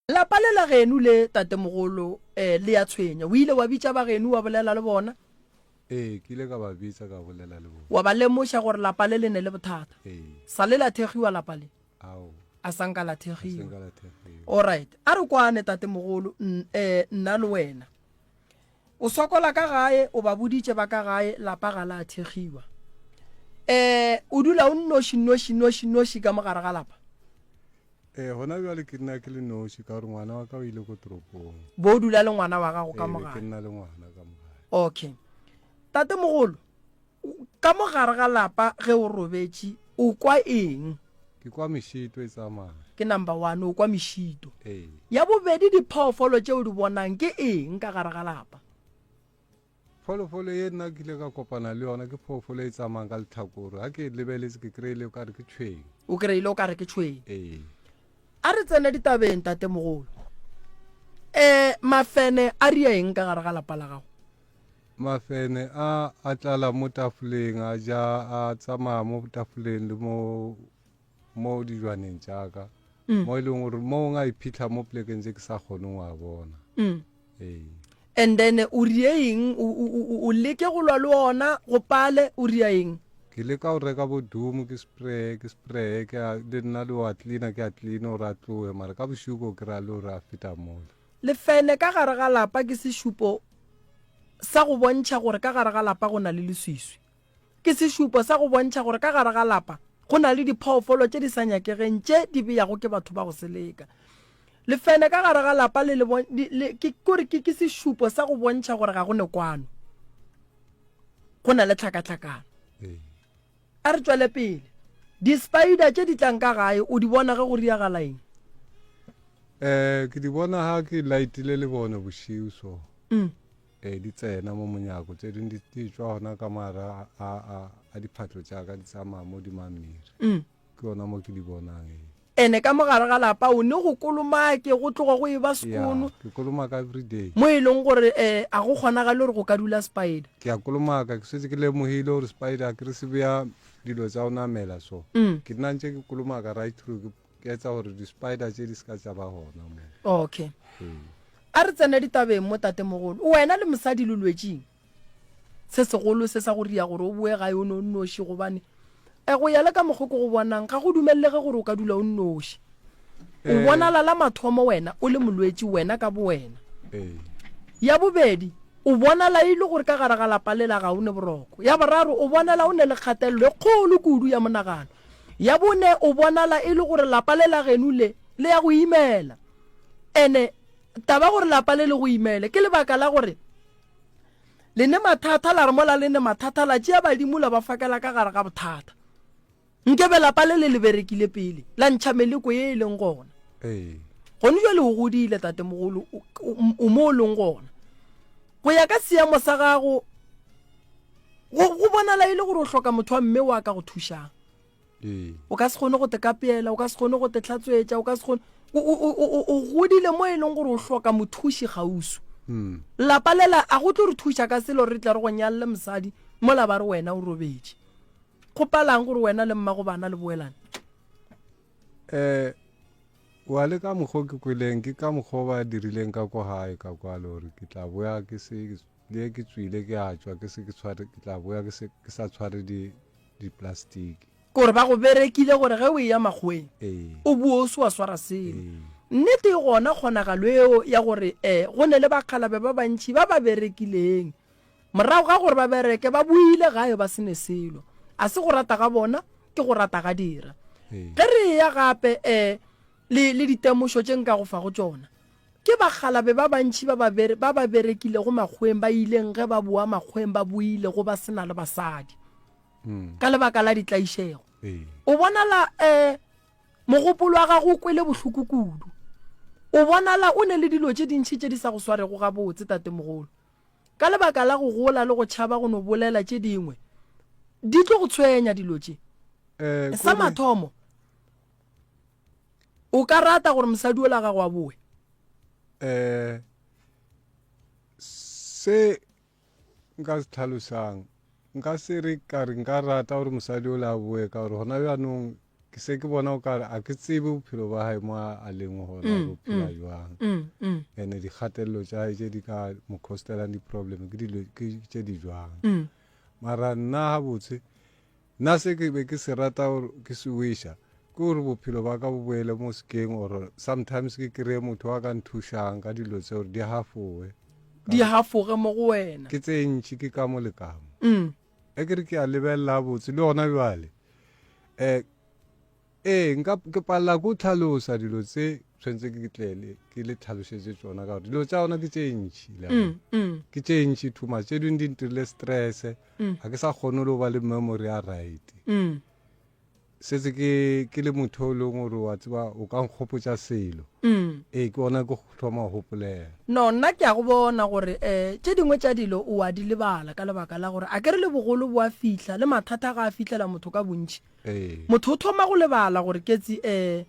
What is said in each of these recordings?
Lapa le la geno le, tatemogolo, eh, le a tshwenya. O ile wa bitša ba geno wa bolela le bona? Ee, ke ile ka ba bitša ka bolela le bona. Wa ba lemoša gore lapa le le ne le bothata? Ee. Sa le la thekgiwa lapa le? Ao. A sa nka la A se thekgiwa. nka la thekgiwa. Alright. A re kwane, tatemogolo, n, eh, nna le wena. O sokola ka gae, o ba boditše ba ka gae, lapa ga la thekgiwa. Eh, o dula o nnoši, noši, noši, noši ka mo gare ga lapa? Ee, gona bjale ke nna ke le noši ka gore ngwana wa ka o ile ko toropong. Bo o dula le ngwana wa gago ka Ee, mo be ke gae? nna le ngwana ka mo gae. Okay. Tatemogolo, ka mo gare ga lapa ge o robetše o kwa eng? Ke kwa mešito e tsamaya. Ke number one, o kwa mešito. Ee. Ya bobedi, diphoofolo tše o di bonang ke eng ka gare ga lapa? Phoolofolo ye nna ke ile ka kopana le yona ke phoofolo e tsamayang ka lehlakore. Ga ke e lebeletse ke kry-ile o kare ke tšhwene. O kry-ile o kare ke tšhwene. Ee. A re tsene ditabeng tatemogolo. Um mafene a ria eng ka gare ga lapa la gago? Mafene a a tlala mo tafoleng a ja a tsamaya mo tafoleng le mo mo dijwaneng tša ka mm. mo e leng gore mo a iphitlha mo plekeng tse ke sa kgoneng wa bona mm. ee and then o rie eng o leke go lwa le ona go pale o ria eng ke leka go reka bodumo ke spray ke spray ke a le nna le wa cleaner ke a cleaner gore a tloge mara ka bošego o kry-a le gore a feta mola lefene ka gare ga lapa ke sešupo sa go bontšha gore ka gare ga lapa go na le leswiswi Ke sešupo sa go bontšha gore ka gare ga lapa go na le diphoofolo tše di sa nyakegeng tše di beyago ke batho ba go seleka. Lefene ka gare ga lapa le le, le, ke, kore ke, ke sešupo sa go bontšha gore ga go ne kwano. Go na le tlhakatlhakano. A re tšwele pele. Di-spider tše di tlang ka gae o di bona ge go riagala eng? Um ke di bona ga ke lightile lebone bošego so. Mm. Ee, di tsena mo monyako, tše dingwe di, di tšwa gona ka mogare a, a, a diphatlo tša ka, di tsamaya mo di mamere. Mm. Ke gona mo ke di bonang, ee. Ene ka mogare ga lapa o ne go kolomake, go tloga go eba sekono. Ya, ke kolomaka everyday. Mo e leng gore um a go kgonagale gore go ka dula spider. Ke a kolomaka, ke šetše ke lemogile gore spider akere se bea dilo tša go namela so. Mm. Ke nna ntše ke kolomaka right through, ke Ke etsa gore di-spider tše di se ka tša ba gona mo. Okay. Ee. A re tsene ditabeng mo tatemogolo. Wena le mosadi le lwetšeng se segolo se sa go ria gore o boe gae o ne o nnoši gobane e go ya le ka mokgo ke go bonang ga go dumelelege gore o ka dula o nnoši. O Eh. bonala la mathomo wena o le molwetši wena ka bowena. Ee. Ya bobedi, o bonala e le gore ka gare ga lapa lela ga o ne boroko. Ya boraro, o bonala o ne le kgatelelo e kgolo kudu ya monagano. Ya bone, o bonala e le gore lapa le la geno le, le ya go imela. Ene taba gore lapa le le go imele ke lebaka la gore le ne mathata, la re mola le ne mathata la tšea badimo la ba fakela ka gare ga bothata. Nkebe lapa le le le berekile pele la ntšha meleko ye e leng gona. Ee. Gone jwale o godile tatemogolo, o mo o leng gona. Go ya ka seemo sa gago, go, go bonala e le gore o hloka motho wa mme wa ka go thušang. Ee. O ka se kgone go te kapeela, o ka se kgone go te hlatswetša, o ka se kgone o, o, o, o, o godile mo e leng gore o hloka mothuši kgauswi. Mm. Lapa lela a go tlo re thuša ka selo re tle re go nyalle mosadi mola ba re wena o robetše. Kgopalang gore wena le mmago bana le boelane. Eh, wa le ka mokgwa ke kweleng ke ka mokgwa ba dirileng ka ko gae ka kwale gore ke tla boya ke se le ke tswile ke a tšwa ke se ke tshware ke tla boya ke se ke sa tshware di diplastiki Kore ba go berekile gore ge o eya makgoweng ee o boe o se wa swara selo. ee Nnete e gona kgonagalo eo ya gore um go ne le bakgalabe ba bantši ba ba berekileng Morago ga gore ba bereke, ba boile gae ba se ne selo. A se go rata ga bona, ke go rata ga dira. Ge re eya gape e, le, le ditemošo tše nka go fago tšona, ke bakgalabe ba bantši ba ba, ba ba berekilego makgoweng ba ileng ge ba boa makgoweng ba boilego ba se na le basadi ka lebaka la ditlaišego. O bonala e, mogopolo wa gago o kwele bohloko kudu. O bonala o ne le dilo tše dintši tše di sa go swarego gabotse, tatemogolo. Ka lebaka la go gola le go tšhaba go no bolela tše dingwe, di tlo go tshwenya dilo tše. Eh, Sa kore mathomo, o ka rata gore mosadi ola gago a boe? eh se nka se tlhalosang nka se re ka re nka rata gore mosadi ola a boe ka gore gona bjanong. Ke se ke bona o kare a ke tsebe bophelo ba gae mo a leng gona gore o phela jwang. Ene dikgatelelo tša gae tše di ka mo costelang di-problem ke dilo ke tše di jwang. Mara nna gabotse nna se ke be ke se rata gore ke se wisha ke gore bophelo ba ka bo boele mo sekeng or sometimes ke kry-e motho wa ka nthušang ka dilo tse gore di hafowe. Di hafoge mo go wena. Ke tse ntši ke ka mo le ka mo. E ke re ke a lebelela botse le gona bjale um ee nka ke palela ko tlhalosa dilo tse tshwanetse ke tlele ke le tlhalosetse tsona ka gore dilo tsa gona ke tse ntšhi mm, mm. ke tse ntšhi too much tse dingwe di ntirile stress mm. ga ke sa kgone le go ba le memory ya right setse ke ke le motho o leng gore wa tseba o ka nkgopotša selo mm. ee ke ona ke thoma go gopolela no nna ke a go bona gore um tše dingwe tša dilo o a di lebala ka lebaka la gore a ke re le bogolo bo a fihla le mathata ga a fihlela motho ka bontši ee motho o thoma go lebala gore ketsi um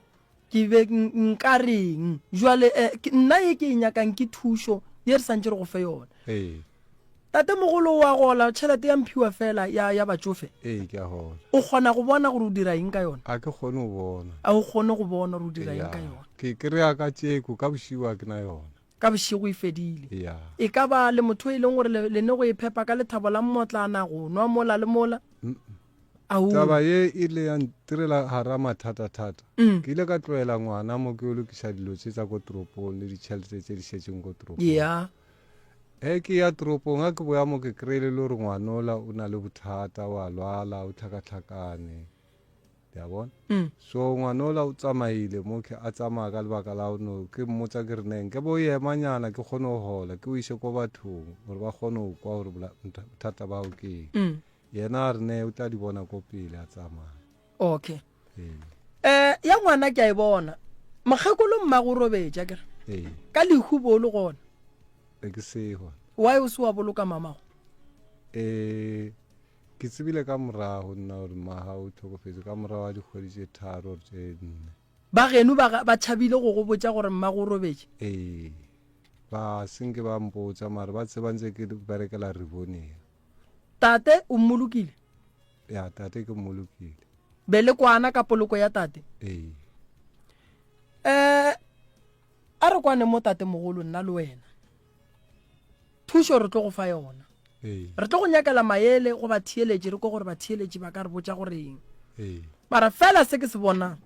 ke be nka reng jwale eh, nna ye ke e nyakang ke thušo ye re santse re go fe yona ee tatemogolo wa gola tšhelete ya mphiwa fela ya, ya batšofe ee ke a gola o kgona go bona gore o dira eng ka yona a ke kgone go bona a o kgone go bona gore o dira eng ka yona ke kry-a ka tšeko ka bošigo a ke na yona ka bošego e fedile ya e ka ba le motho e leng gore le ne go e phepa ka lethabo la mmotlana go nwa mola le mola Ao. Taba ye e ile ya ntirela gara mathata-thata. Mm. Ke ile ka tlohela ngwana mo ke yo lokiša dilo tše tša ko toropong le ditšhelete tše di šetšeng ko toropong. Yeah. Ge ke ya toropong, ga ke boya mo ke kry-ile le gore ngwanola o na le bothata, wa lwala, o tlhakatlhakane. Le a bona? Mm. So ngwanola o tsamaile mo ke a tsamaya ka lebaka la go no ke mmotsa ke re neng ke bo emanyana ke kgone go gola ke o ise ko bathong gore ba kgone go kwa gore bothata ba gago ke eng. Mm. Yena a re ne o tla di bona ko pele a tsamaya. Okay. Ee. Eh ya ngwana ke a e bona. Mokgekolo mmago o robetše akere. Ee. Ka lehu bo le gona. Be ke sehwa. Why o se wa boloka mamago? Eh ke tsebile ka morago nna gore mmaga o tlhokofetse ka morago ga dikgwedi tše tharo or tše nne. Ba geno ba ba tšhabile go go botša gore mmago o robetše? Ee. Ba senke ba mpotša mara ba tseba ntse ke berekela Rivonia. Tate o mmolokile? Ya, tate ke mmolokile. Be le kwana ka poloko ya tate? Ee. Eh, a re kwane mo tate mogolo nna le wena. Thušo re tlo go fa yona. Ee. Re tlo go nyakela maele go batheeletši re ko gore batheeletši ba ka re botša goreng. Ee. Mara fela se ke se bonang,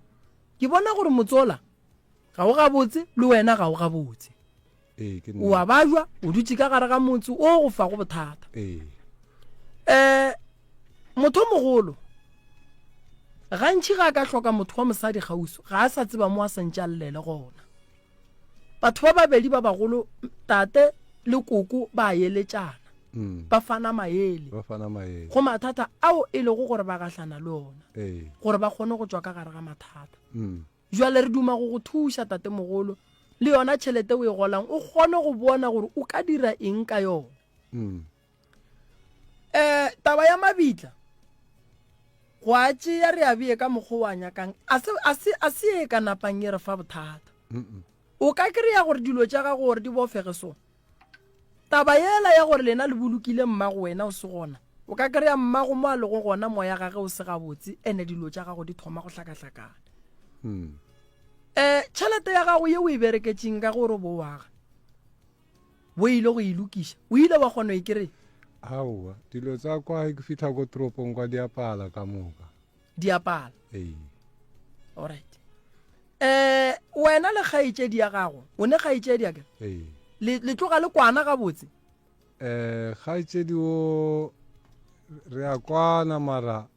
ke bona gore motsola ga o gabotse le wena ga o gabotse. Ee, ke O a bajwa, o dutše ka gare ga motse o go fago bothata. Ee. Eh, motho mogolo gantši ga a ka hloka motho wa mosadi kgauswi ga a sa tseba mo a santše a llele gona. Batho ba babedi ba bagolo tate le koko ba a eletšana Mm. ba fana maele Ba fana maele. go mathata ao e lego gore ba gahlana le ona Ee. gore ba kgone go tšwa ka gare ga mathata. Mm. Bjale re duma go go thuša, tatemogolo, le yona tšhelete o e golang o kgone go bona gore o ka dira eng ka yona. Mm. Eh, taba ya mabitla go a tšea re a bee ka mokgwa o a nyakang a se, a se, a se e ka napang e re fa bothata. Mm -mm. O ka kry-a gore dilo tša gago gore di bofege so. Taba yela ya gore lena le bolokile mmago wena o se gona, o ka kry-a mmago mo a lego gona moya gage o se gabotse ene dilo tša gago di thoma go hlakahlakana. Mm. Eh, tšhelete ya gago ye o e bereketšeng ka gore o bo o aga, bo ile go e lokiša, o ile wa kgona go e kry-a? Aowa, dilo tsa kwa ge ke fihla ko toropong kwa di a pala ka moka. Di a pala? Ee. Alright. Eh, wena le kgaetšedi ya gago, o ne kgaetšedi a ke? Ee. Le, le tloga le kwana gabotse? Eh, kgaetšedi o re a kwana mara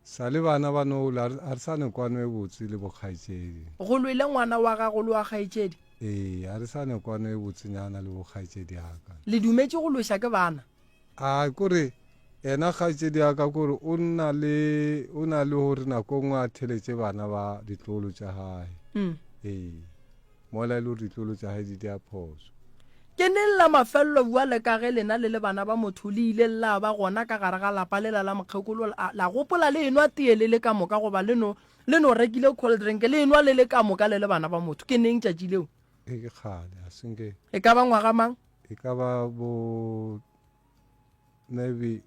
sa le bana ba no a re sa ne kwano e botse le bokgaetšedi. Go lwele ngwana wa gago le wa kgaetšedi? Ee, a re sa ne kwano e botsenyana le bokgaetšedi aka. Le dumetše go lweša ke bana? A kore yena kgaetšedi ya ka kore o nna le o na le gore nako nngwe a theletše bana ba ditlolo tša gae. Mm. Ee. Mola e le gore ditlolo tša gae di dia phoso. Ke neng la mafelelo bjale ka ge lena le le bana ba motho le ile la ba gona ka gare ga lapa lela la mokgekolo la, la gopola le enwa tee le le ka moka goba le no le no rekile cold drink le enwa le le ka moka le le bana ba motho? Ke neng tšatši leo? E ke kgale, a se nke. E ka ba ngwaga mang? E ka ba bo maybe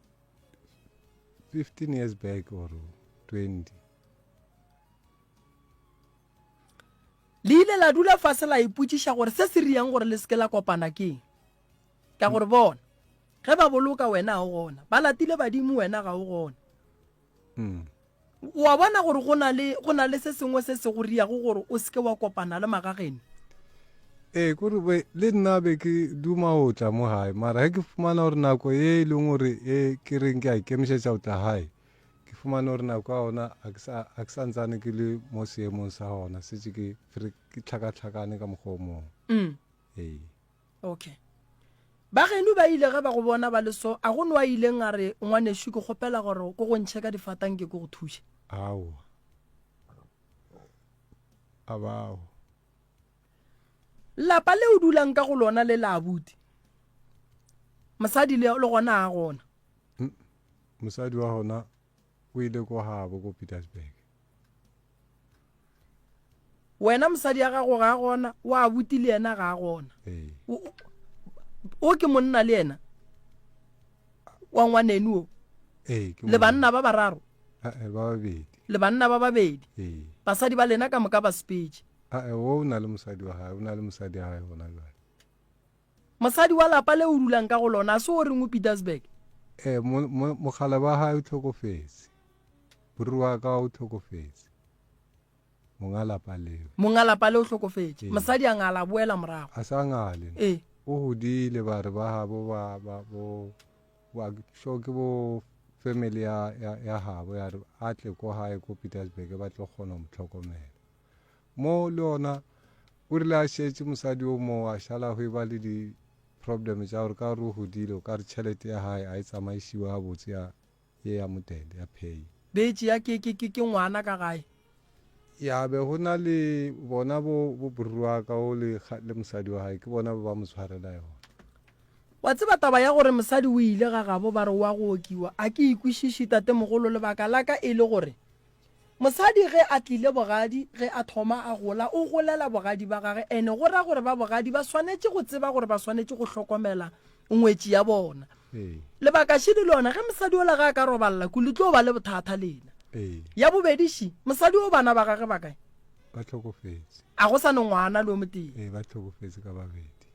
15 years back or 20. Le ile la dula fase la ipotšiša gore se se riang gore le se ke la kopana ke eng. Ka gore bona, ge ba boloka wena ga o gona, ba latile badimo wena ga o gona. Mm. O a bona gore go na le, go na le se sengwe se se go riago gore o se ke wa kopana le magageno? Ee, kore be, le nna be ke duma go tla mo gae, mara ge ke fumana gore nako ye e leng gore e ke reng ke a ikemišetša go tla gae, ke fumane gore nako ya gona a ke sa, a ke sa ntsane ke le mo seemong sa gona, setse ke, ke tlhakatlhakane ka mokgwa o mongwe. Mm. Ee. Okay. Ba geno ba ile ge ba go bona ba le so, a go no a ileng a re, Ngwanešu, ke kgopela gore ko go ntšhe ka difata nke ke go thuše? Aowa. A bao. Lapa le o dulang ka go lona le la abuti. Mosadi le le gona a gona. Mosadi wa gona o ile ko gabo ko Petersburg. Wena mosadi ya gago ga a gona, wa abuti le yena ga a gona. Ee. O ke monna le yena wa ngwaneno o. Ee, ke Le banna ba bararo. Ba babedi. Le banna ba babedi. Ee. Basadi ba lena ka moka ba sepetše. Ae, wo o na le mosadi wa gae, o na le mosadi ya gae gona jwale. Mosadi wa lapa le o dulang ka go lona, a se o reng o Petersburg? Ee, mo, mo, mogala wa gae o tlhokofetse. Moriri wa ka o tlhokofetse. Monga lapa leo. Monga lapa leo o hlokofetše. Ee. Mosadi a ngala a boela morago. A sa ngale. Ee. O godile ba re ba gabo ba, ba, bo, ba, sure ke bo family ya, ya, ya gabo ya re a tle ko gae ko Petersburg ba tlo kgona go mo tlhokomela. Mo le ona o rile a šetše mosadi o moo a šala go e ba le di problem tša gore ka gore o godile o ka re tšhelete ya gae a e tsamaišiwe gabotse ya ye ya modele ya pay. Betše ya ke ke ke ke ngwana ka gae. Ya be go na le bona bo bo bruru wa ka o le le mosadi wa gae ke bona ba ba mo tshwarela yona. Wa tseba taba ya gore mosadi o ile ga gabo ba re o a go okiwa a ke e kwešiše tatemogolo lebaka la ka e le gore Mosadi ge a tlile bogadi, ge a thoma a gola, o golela bogadi ba gage, ene go ra gore ba bogadi ba swanetše go tseba gore ba swanetše go hlokomela ngwetši ya bona. Lebaka šidi lona, ge mosadi ola ge a ka roballa ku, le tlo ba le bothata lena. Ya bobedi ši, mosadi o bana ba gage ba kae? Ba hlokofetše. A go sa ne ngwana le o motee? Ee, ba hlokofetše ka babedi.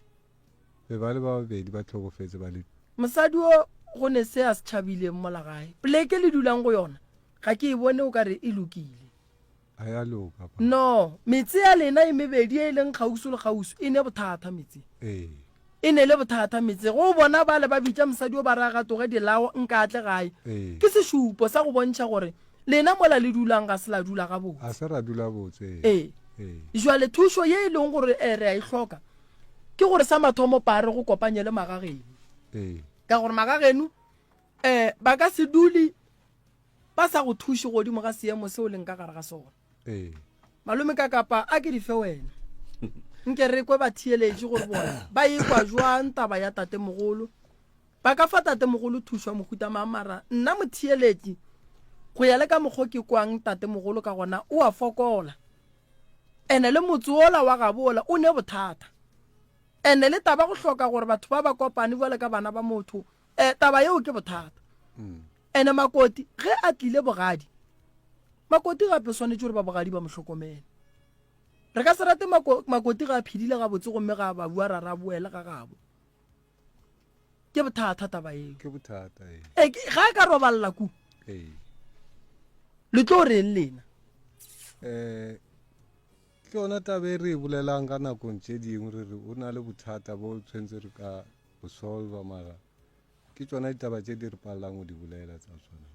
Be ba le ba babedi ba hlokofetše ba le. Mosadi o go ne se a se tšhabileng mola gae. Poleke le dulang go yona Ga ke e bone o ka re e lokile. A ya loka pa. No, metse ya lena e mebedi e e leng kgauswi le kgauswi e ne bothata metse. Ee. E ne le bothata metse. Ge o bona bale ba bitša mosadi o ba re a gatoge dilao nka a tle gae. Ee. Ke sešupo sa go bontšha gore lena mola le dulang ga se la dula gabotse. A se ra dula botse. Ee. Ee. Jwale thušo ye e leng gore eh, re a e hloka ke gore sa mathomo pare go kopanye le magageno. Ee. Ka gore magageno eh ba ka se dule ba sa go thuše godimo ga seemo se o leng ka gare ga sona. Ee. Malome ka kapa a ke di fe wena. Nke re kwe batheeletši gore bona ba ekwa jwang taba ya tatemogolo. Ba ka fa tatemogolo thušo ya mohuta mang mara nna motheeletši go ya le ka mokgo ke kwang tatemogolo ka gona o a fokola. Ene le motse ola wa gabo ola o ne bothata. Ene le taba go hloka gore batho ba ba kopane bjale ka bana ba motho Eh, taba yeo ke bothata. Ene Makoti ge a tlile bogadi, Makoti gape swanetše gore ba bogadi ba mo hlokomele. Re ka se rate Mako, Makoti ga a phedile gabotse gomme ga ba bua ra ra boele ga gabo. Ke bothata taba yeo. Ke bothata ee. E, ke, ga a ka roballa ku. Ee. Le tlo reng lena? Eh, ke yona taba e re e bolelang ka nakong tše dingwe re re o na le bothata bo tshwanetse re ka go solva mara ke tšona ditaba tše di re palelang go di bolela tsa tshwana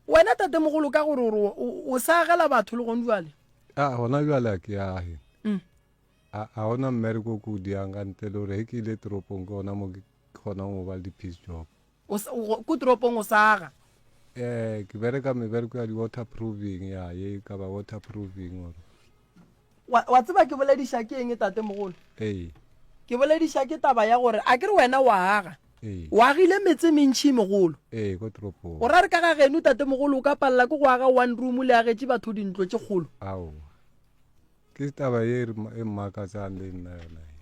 wena tatemogolo ka gore ore o sa agela batho le gone jale a gona jale a ke age mm. a gona mmereko ke o diang ka ntle le gore ge ke ile toropong ke gona mo ke kgonang go ba le di-peace job ko toropong o sa aga um ke bereka mebereko ya di-waterproofing ya ye ka ba waterproofing or Wa, wa tseba ke bolediša ke eng, tatemogolo? Ee. Ke bolediša ke taba ya gore a ke re wena wa aga. Ee. O agile metse e mentši e megolo. Ee, ko toropong. O ra re ka ga geno, tatemogolo, o ka palela ke go aga one room le agetše batho dintlo tše kgolo? Aowa. Ke taba ye e e mmakatsang le nna yona ye.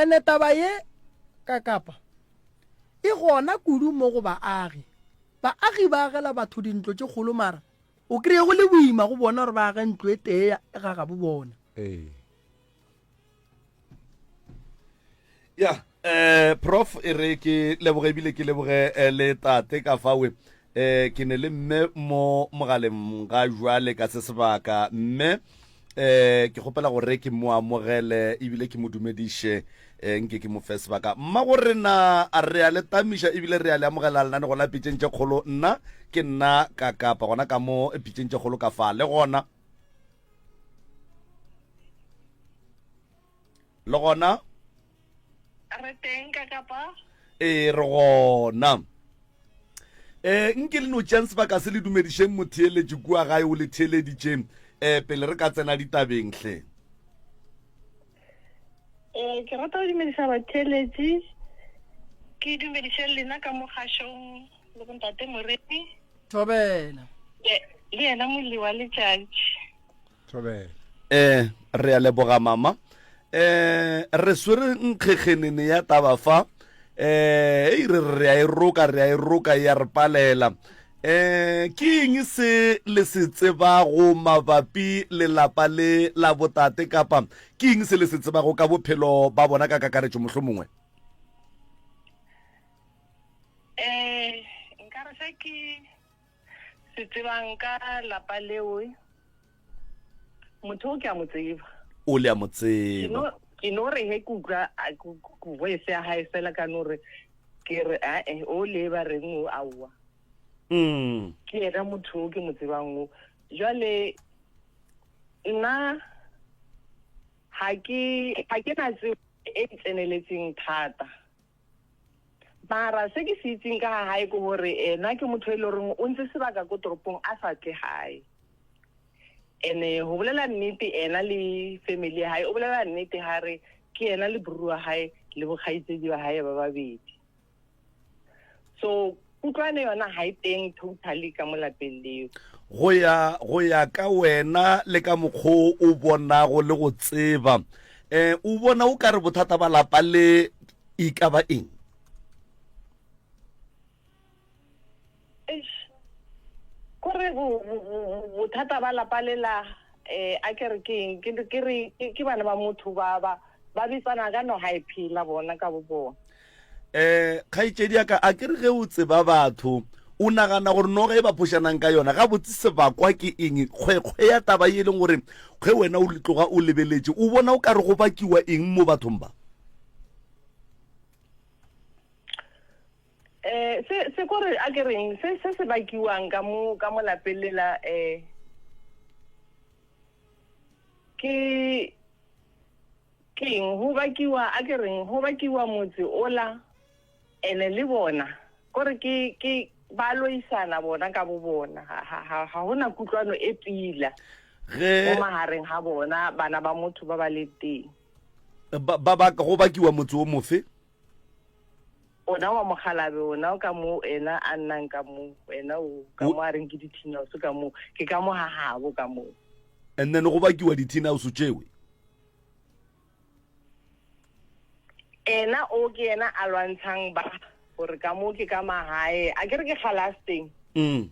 Ene taba ye ka kapa e gona kudu mo go baagi. Baagi ba agela batho dintlo tše kgolo mara. O kry-e go le boima go bona gore ba age ntlo e tee ga gabo bona. Ee. Ya, eh prof e re ke leboge ebile ke leboge eh, le tate ka fawe eh ke ne le mme mo mogaleng ga jwale ka se sebaka mme eh ke kgopela gore ke mo amogele ebile ke mo dumediše eh nke ke mo fe sebaka mma go rena a re a le tamiša ebile re a le amogela lenanego la pitšeng tše kgolo nna ke nna ka kapa gona ka mo pitšeng tše kgolo ka fa le gona le gona re teng ka kapa ee re gona um nke le no tšeang sebaka se le dumedišeng motheeletši kua gae o le theeleditše um pele re ka tsena ditabeng hle um ke rata go dumediša batheeletši ke dumediše lena ka mogašong le bontate moremi thobela le yena molli wa letšatši Thobela. Eh, re a leboga mama. Eh, re swere nkgekgenene ya taba fa. Eh, ei re re a e roka, re a e roka ya re palela. Eh, ke eng se le se tsebago mabapi le lapa le la botate kapa ke eng se le se tsebago ka bophelo ba bona ka kakaretšo mohlomongwe? Eh, nka re se ke se tsebang ka lapa leo motho o ke a mo tseba. O le a mo tseba. Ke no re he ke utlwa voice ya hae fela ka no re ke re ae o le ba reng o aowa. Mm. Ke yena motho o ke mo tsebang o. Jwale nna ha ke ha ke na tsebo e tseneletseng thata. Mara se ke se itseng ka ga gae ke gore ena ke motho e le goreng o ntse sebaka ko toropong a sa tle gae. Ene go bolela nnete ena le family ya gae o bolela nnete ga re ke ena le bruru wa gae le bokgaitsedi ba gae ba babedi. So kutlwane yona ga e teng totally ka mo lapeng leo. Go ya go ya ka wena le ka mokgo o bonago le go tseba, um o bona o ka re bothata ba lapa le e ka ba eng? Eish, kore bothata ba lapa lela um a ke re ke eng ke re ke bana ba motho ba ba ba bitsana ka noga e phela bona ka bo bona. Um kgaetšedi ya ka a ke re ge o tseba batho o nagana gore noga e ba phošanang ka yona gabotse sebakwa ke eng kgwekgwe ya taba e leng gore ge wena o tloga o lebeletše o bona o ka re go bakiwa eng mo bathong ba? Eh se se kore a ke reng se se se bakiwang ka mo ka mo lapeng lela eh ke ke eng go bakiwa a ke reng go bakiwa motse ola ene le bona kore ke ke ba loisana bona ka bo bona ha ha ha hona kutlwano e pila ge mo magareng ga bona bana ba motho ba ba le teng ba ba go bakiwa motse o mofe Ona wa mokgalabe ona o ka mo ena a nnang ka mo wena o ka mo a reng ke di-tin house ka mo ke ka mo ga gabo ka mo. And then go bakiwa di-tin house tšewe. Ena o ke yena a lwantshang ba gore ka mo ke ka magae a ke re ke galasteng. Mm.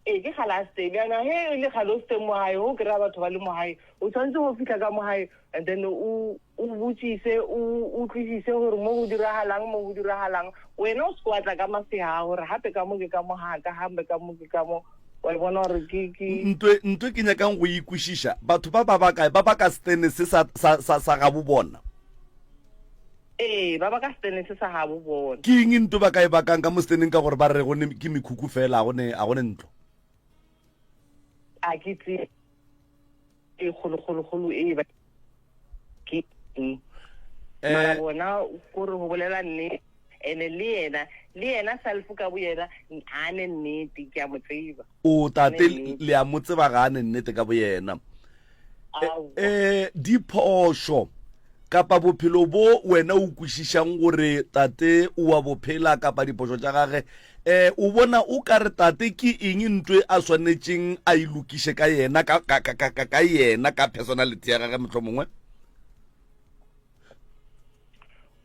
Ee, ke galaste. Bjana he e le galoste mo gae, go kry-a batho ba le mo gae, o tshwanetse go fitlha ka mo gae and then o o botsise o utlwisise gore mo go diragalang mo go diragalang. Wena o seke wa tla ka mafeha gore gape ka mo ke ka mo ga ka gape ka mo ke ka mo wa e bona gore ke ke Ntwe ntwe ke nyakang go e kwešiša, batho ba ba ba kae ba ba ka setene se sa sa sa sa gabo bona? Ee, ba baka setene se sa gabo bona. Ke eng nto ba ka e bakang ka mo seteneng ka gore ba re go ne ke mekhukhu fela, a go ne, a go ne ntlo? A ke tsebe e kgolokgolokgolo e ba ke eng. Eh. Mara bona kore go bolela nnete, ene le yena, le yena self ka bo yena a ne nnete, ke a mo tseba. O tate le a mo tseba ga a ne nnete ka boyena. Eh, diphošo kapa bophelo bo wena o kwešišang gore tate o wa bophela kapa diphošo tša gage eh o bona o ka re tate ke eng ntwe a swanetšeng a e lokiše ka yena ka ka ka ka ka yena ka personality ya gage mohlomongwe?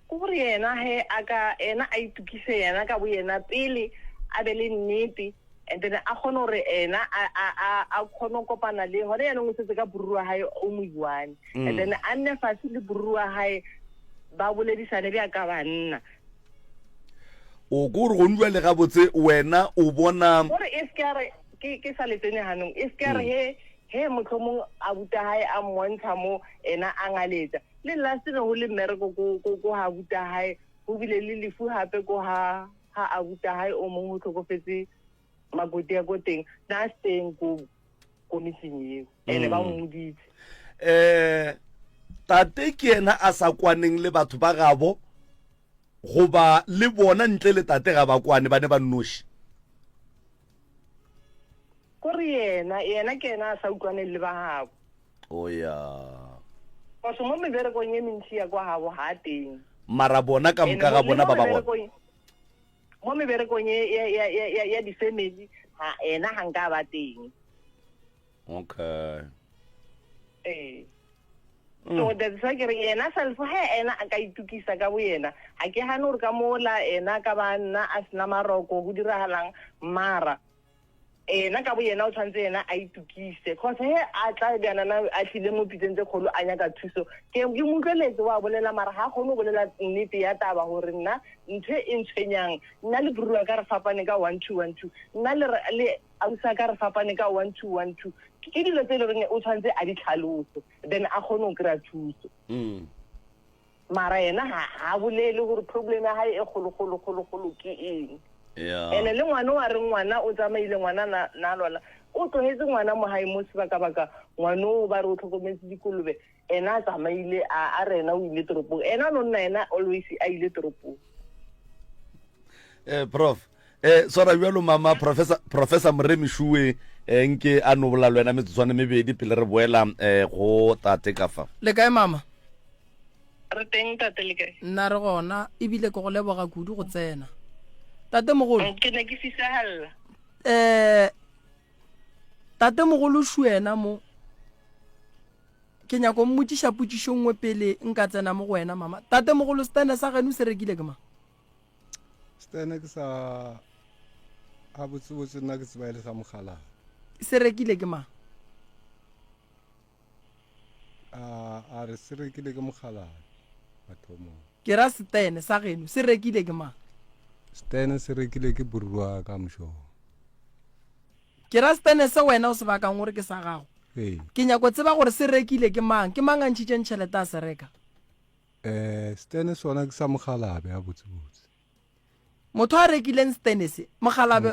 Ke gore yena he a ka ena a itukise yena ka boyena pele a be le nnete. And then a kgone gore ena a a a a kgone go kopana le gone yaanong o setse ka boruru wa gae o mo one. And then a nne fatshe le boruru wa gae ba boledisane bja ka banna. O ko gore gone jwale gabotse wena o bona. Gore e se ke ya re ke ke sa le tsene ganong e se ke ya re he he mohlomong abuta hae a mmontsha mo ena a ngaletsa. Le last ne go le mmereko ko ko ko ha abuta hae go bile le lefu gape ko ha ha abuta hae o mong go tlhokofetse makoti ya ko teng na a se teng ko ko metseng eo ene ba mmoditse. Eh tate ke yena a sa kwaneng le batho ba gabo goba le bona ntle le tate ga ba kwane ba ne ba nnoši? Kore yena yena ke yena a sa utlwaneng le ba gabo. O ya. Cause mo meberekong e mentši ya kwa gabo ga a teng. Mara bona ka moka ga bona ba ba gona. Mo meberekong e ya ya ya ya di family ha ena ga nka ba teng. Okay. Ee. So that's why ke re yena self he ena a ka itukisa ka bo yena. Ga ke gane gore ka mola ena ka ba nna a sena maroko go diragalang mara ena ka bo yena o tshwanetse yena a itukise cause he a tla bjanana a tlile mo pitseng tse kgolo a nyaka thuso ke ke mo utlweletse wa bolela mara ga kgone go bolela nnete ya taba gore nna ntho e ntshwenyang nna le brua ka re fapane ka 1212 nna le le ausa ka re fapane ka 1212 ke dilo tse e le goreng o tshwanetse a di tlhalose then a kgone go kry-a thuso. Mara yena ga ga bolele gore problem ya gae e kgolo kgolo kgolo kgolo ke eng. Yeah. Ene le ngwana wa re ngwana o tsamaile ngwana na na lwala o tlogetse ngwana mo gae mo sebakabaka ngwana o ba re o tlhokometse dikolobe ena a tsamaile a a re ena o ile toropong ena no nna ena always a ile toropong. Eh prof eh swara bjalo mama professor professor Moremi Shuwe eh nke a no bola le wena metsotswana mebedi pele re boela eh go tate ka fa. Le kae mama? Re teng tate le kae? Nna re gona ebile ke go leboga kudu go tsena. Tate mogolo. Ke ne ke fisagalla. Eh tate mogolo Shuena mo ke nyako mmotšiša potšišo nngwe pele nka tsena mo go wena mama. Tate mogolo stene sa geno se rekile ke mang? Stene ke sa a botsebotse nna ke tseba e le sa mogalabe. Se rekile ke mang? A a re se rekile ke mogalabe mathomong. Ke ra setene sa geno se rekile ke mang? Stene se rekile ke borua ka mošomo. Ke ra setene se wena o se bakang gore ke sa gago. Ee. Ke nyako tseba gore se rekile ke mang? Ke mang a ntšhitšeng tšhelete a se reka? Eh, stene sona ke sa mogalabe a botsebotse. Motho a rekileng stene se, mogalabe,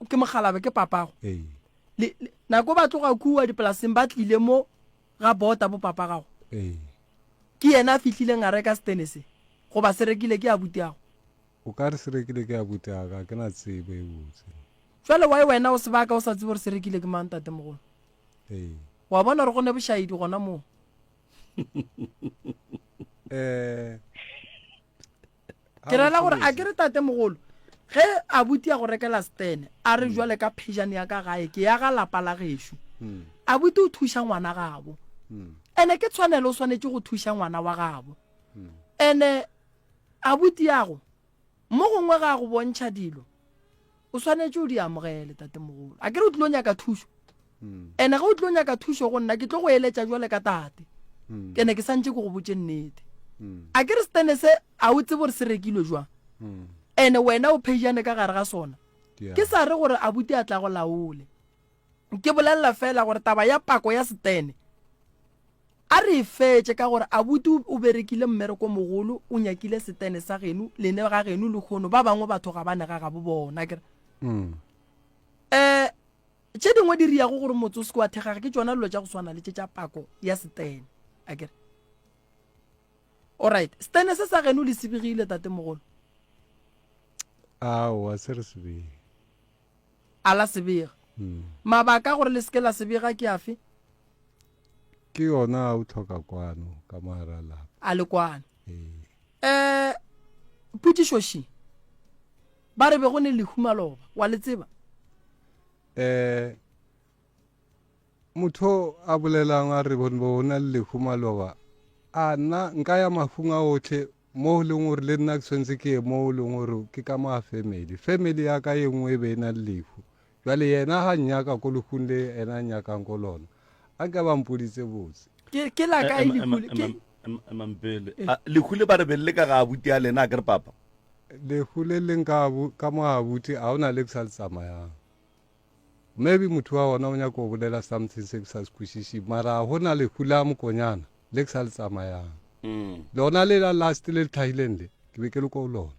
ke mogalabe ke papago. Ee. Le, le, nako ba tloga kua dipolaseng ba tlile mo ga bota bo papa gago. Ee. Ke yena a fihlileng a reka stene se, goba se rekile ke abuti ago. O ka re se rekile ke abuti aka, ga ke na tsebo e botse. Jwale why wena o sebaka o sa tsebe gore se rekile ke mang ntatemogolo? Ee. Wa bona gore go ne bošaedi gona moo. Eh ke rela gore a ke re tatemogolo ge abuti a go rekela stene a re jwale ka phejane ya ka gae ke ya ga lapa la gešo abuti o thuša ngwana gabo ene ke tshwanelo o swanetše go thuša ngwana wa gabo ene abuti yago Mo gongwe ga a go bontšha dilo, o swanetše o di amogele, tatemogolo. A ke re o tlilo nyaka thušo? Ene ge o tlilo nyaka thušo go nna, ke tlo go eletša jwale ka tate. Ke ne ke santše ke go botše nnete. A ke re setene se a o tsebe gore se rekilwe jwang? Ene wena o phejane ka gare ga sona. Ke sa re gore abuti a tla go laole. Ke bolelela fela gore taba ya pako ya setene A re e fetše ka gore abuti o berekile mmereko mogolo, o nyakile setene sa geno, lene ga geno lehono, ba bangwe batho ga ba ne ga gabo bona, akere? Um tše dingwe di riago gore motse o se ke wa thekgaga ke tšona dilo tša go swana le tše tša pako ya setene, akere? Alright, setene se sa geno le se begile, tatemogolo? Aowa, se re se bege. A la se bega. Mabaka a gore le se ke la se bega ke afe? Ke yona a o tlhoka kwano ka mo gare ga lapa. A le kwano. Ee. Eh, potšišo še. Ba re be go ne lehu maloba, wa le tseba? Eh, motho a bolelang a re bo na le lehu maloba, a nna nka ya mafung a otlhe mo e leng gore le nna ke tshwanetse ke ye mo e leng gore ke ka mo a family. Family ya ka ye nngwe e be e na le lehu. Jwale yena ga nnyaka ko lehung le ena a nnyakang ko lona, a nke ba mpoditse botse. Ke, ke la kae lehu le? Ke. Emang pele. A, lehu le ba re be le ka ga abuti a lena, a ke re papa? Lehu le leng ka, ka mo abuti, a ona le ke sa le tsamayang. Maybe motho wa gona o nyaka go bolela something se ke sa se kwešišeng, mara ga gona lehu la mokonyana le ke sa le tsamayang. Lona le la last le le tlhagileng le, ke be ke le ko go lona.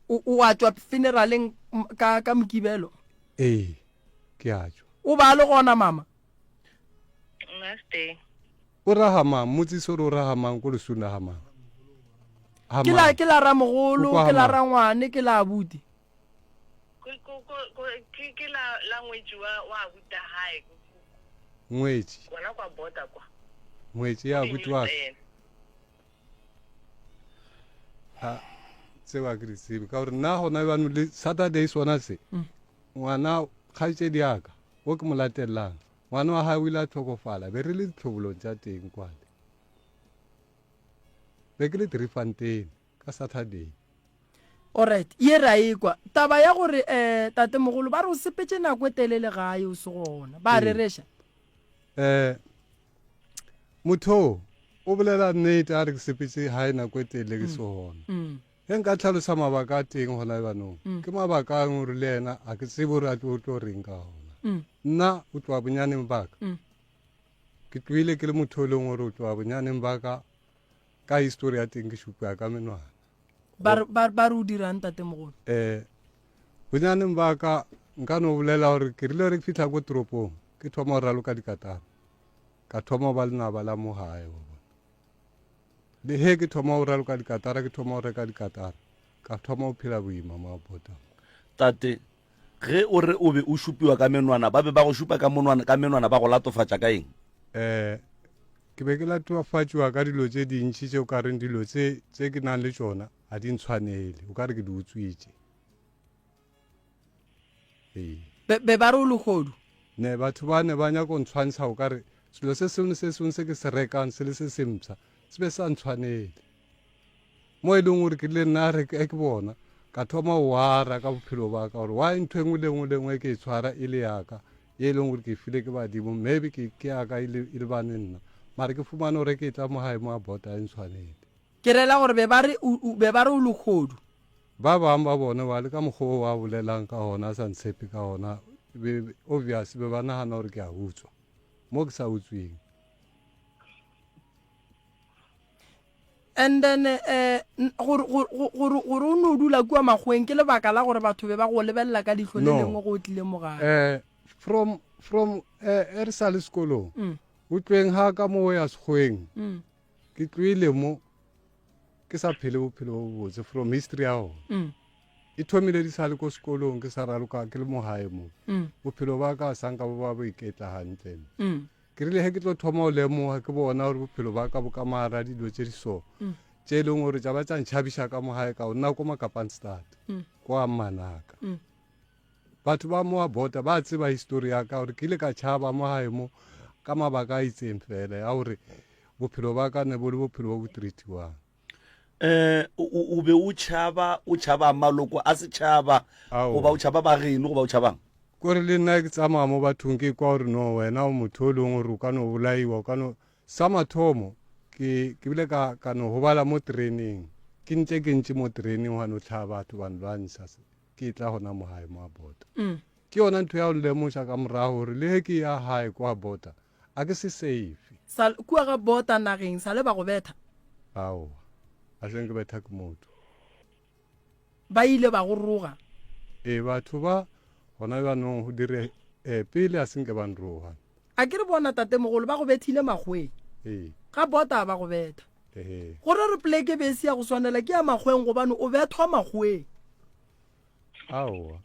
O, o a tšwa funeraleng ka, ka Mokibelo? Ee, ke a tšwa. O ba le gona, mama? Nna stay. O ra ga mang? Mmotsise gore o ra ga mang ko lesung la ga mang. Ke la, ke la ramogolo, ke la rangwane, ke la abuti. Ke, ke la, la ngwetši wa, wa abuti hae. Ngwetši. Gona kwa border kwa. Ngwetši ya abuti wa ka. Ha, tseo a ke di tsebe ka gore nna gona bjano le Saturday sona se mm. ngwana kgaetšedi ya ka o ke mo latelelang ngwana wa gae o ile a tlhokofala be re le ditlhobolong tša teng kwale be ke le Driefontein ka Saturday. Alright, ye re a ekwa. Taba ya gore um tatemogolo ba re o sepetše nako e telele gae o se gona. Ba Ee. rereša? Um motho o bolela nnete a re ke sepetše gae nako e telele ke se gona. Mm. Ge nka tlhalosa mabaka a teng gona jaanong, Mm. ke mabaka a gore le yena a ke tsebe gore a tlo tlo reng ka gona. Mm. Nna o tloga bonyaneng baka. Mm. Ke tlohile ke le motho o leng gore o tloga bonyaneng baka ka histori ya teng ke šupa ka menwana. Ba re ba ba re o dirang tatemogolo? Eh bonyaneng ba ka nka no bolela gore ke rile re fihla ko toropong ke thoma go raloka dikatara ka thoma go ba lenaba la mo gae wa bona le he ke thoma go raloka dikatara ke thoma go reka dikatara ka thoma go phela boima mo bota Tate, ge o re o be o šupiwa ka menwana, ba be ba go šupa ka monwana, ka menwana ba go latofatša ka eng? Eh, ke be ke latofatšwa ka dilo tše dintši tše o ka reng dilo tše tše ke nang le tšona ga di ntshwanele, o ka re ke di utswitše. Ee. Be, be ba re o lehodu. Ne batho ba ne ba nyaka go ntshwantsha o ka re selo se sengwe le se sengwe se ke se rekang se le se sempsha se be sa ntshwanele. Mo e leng gore ke rile nna re ke bona ka thoma go wara ka bophelo ba ka gore why ntho e nngwe le nngwe le nngwe ke e tshwara e le yaka ye e leng gore ke e file ke badimo maybe ke ke yaka e le e lebane nna mara ke fumane gore ke tla mo gae mo a bota e ntshwanele. Ke rela gore be ba re o be ba re o lehodu. Ba bang ba bona ba le ka mokgwa o a bolelang ka gona a sa ntshepe ka gona be obvious be ba nagana gore ke a utswa mo ke sa utsweng. And then eh gore gore gore gore o no dula kua makgoweng ke lebaka la gore batho be ba go lebelela ka leihlo le lengwe go tlile mo gae. Eh from from eh e re sa le sekolong. Mm. O tlweng ha ka mo ya sekgoweng. Mm. Ke tloile mo ke sa phele bophelo bo botse from history ya gona. Mm. E thomile di sa le ko sekolong ke sa raloka ke le mo gae mo. Mm. Bophelo ba ka sa nka bo ba bo iketla hantle. Mm. Ke rile ge ke tlo thoma go lemoga ke bona gore bophelo ba ka bo ka mogara dilo tše di so tše e leng gore tša ba tša ntšhabiša ka mo gae ka go nna ko Makapanstad ko ga mmanaka. Batho ba mo bota ba tseba histori ya ka gore ke ile ka tšhaba mo gae mo ka mabaka a itseng fela ya gore bophelo ba ka ne bo le bophelo bo bo treatiwang. Eh, o be o tšhaba, o tšhaba maloko a setšhaba, goba o tšhaba ba geno, goba o tšhabang? Kore le nna ke tsamaya mo bathong ke kwa gore no wena o motho o leng gore o ka no bolaiwa, o ka no. Sa mathomo ke ke bile ka ka no gobala mo tereneng, ke ntše ke ntše mo tereneng gwa no hlaha batho ba nlwantsha ke tla gona mo gae mo a bota. Ke yona ntho ya go nlemoša ka morago gore le ge ke ya gae kwa bota A ke se safe. Sa, kua ga bota nageng, sa le ba go betha? Aowa, a se nke betha ke motho. Ba ile ba go roga? Ee, batho ba gona bjanong go dire, ee, pele a se nke ba nroga. A ke re bona tatemogolo ba go bethile makgoweng. Ee. Ga bota a ba go betha. Ee. Gore re poleke be e se ya go swanela ke ya makgoweng gobane o bethwa makgoweng. Aowa.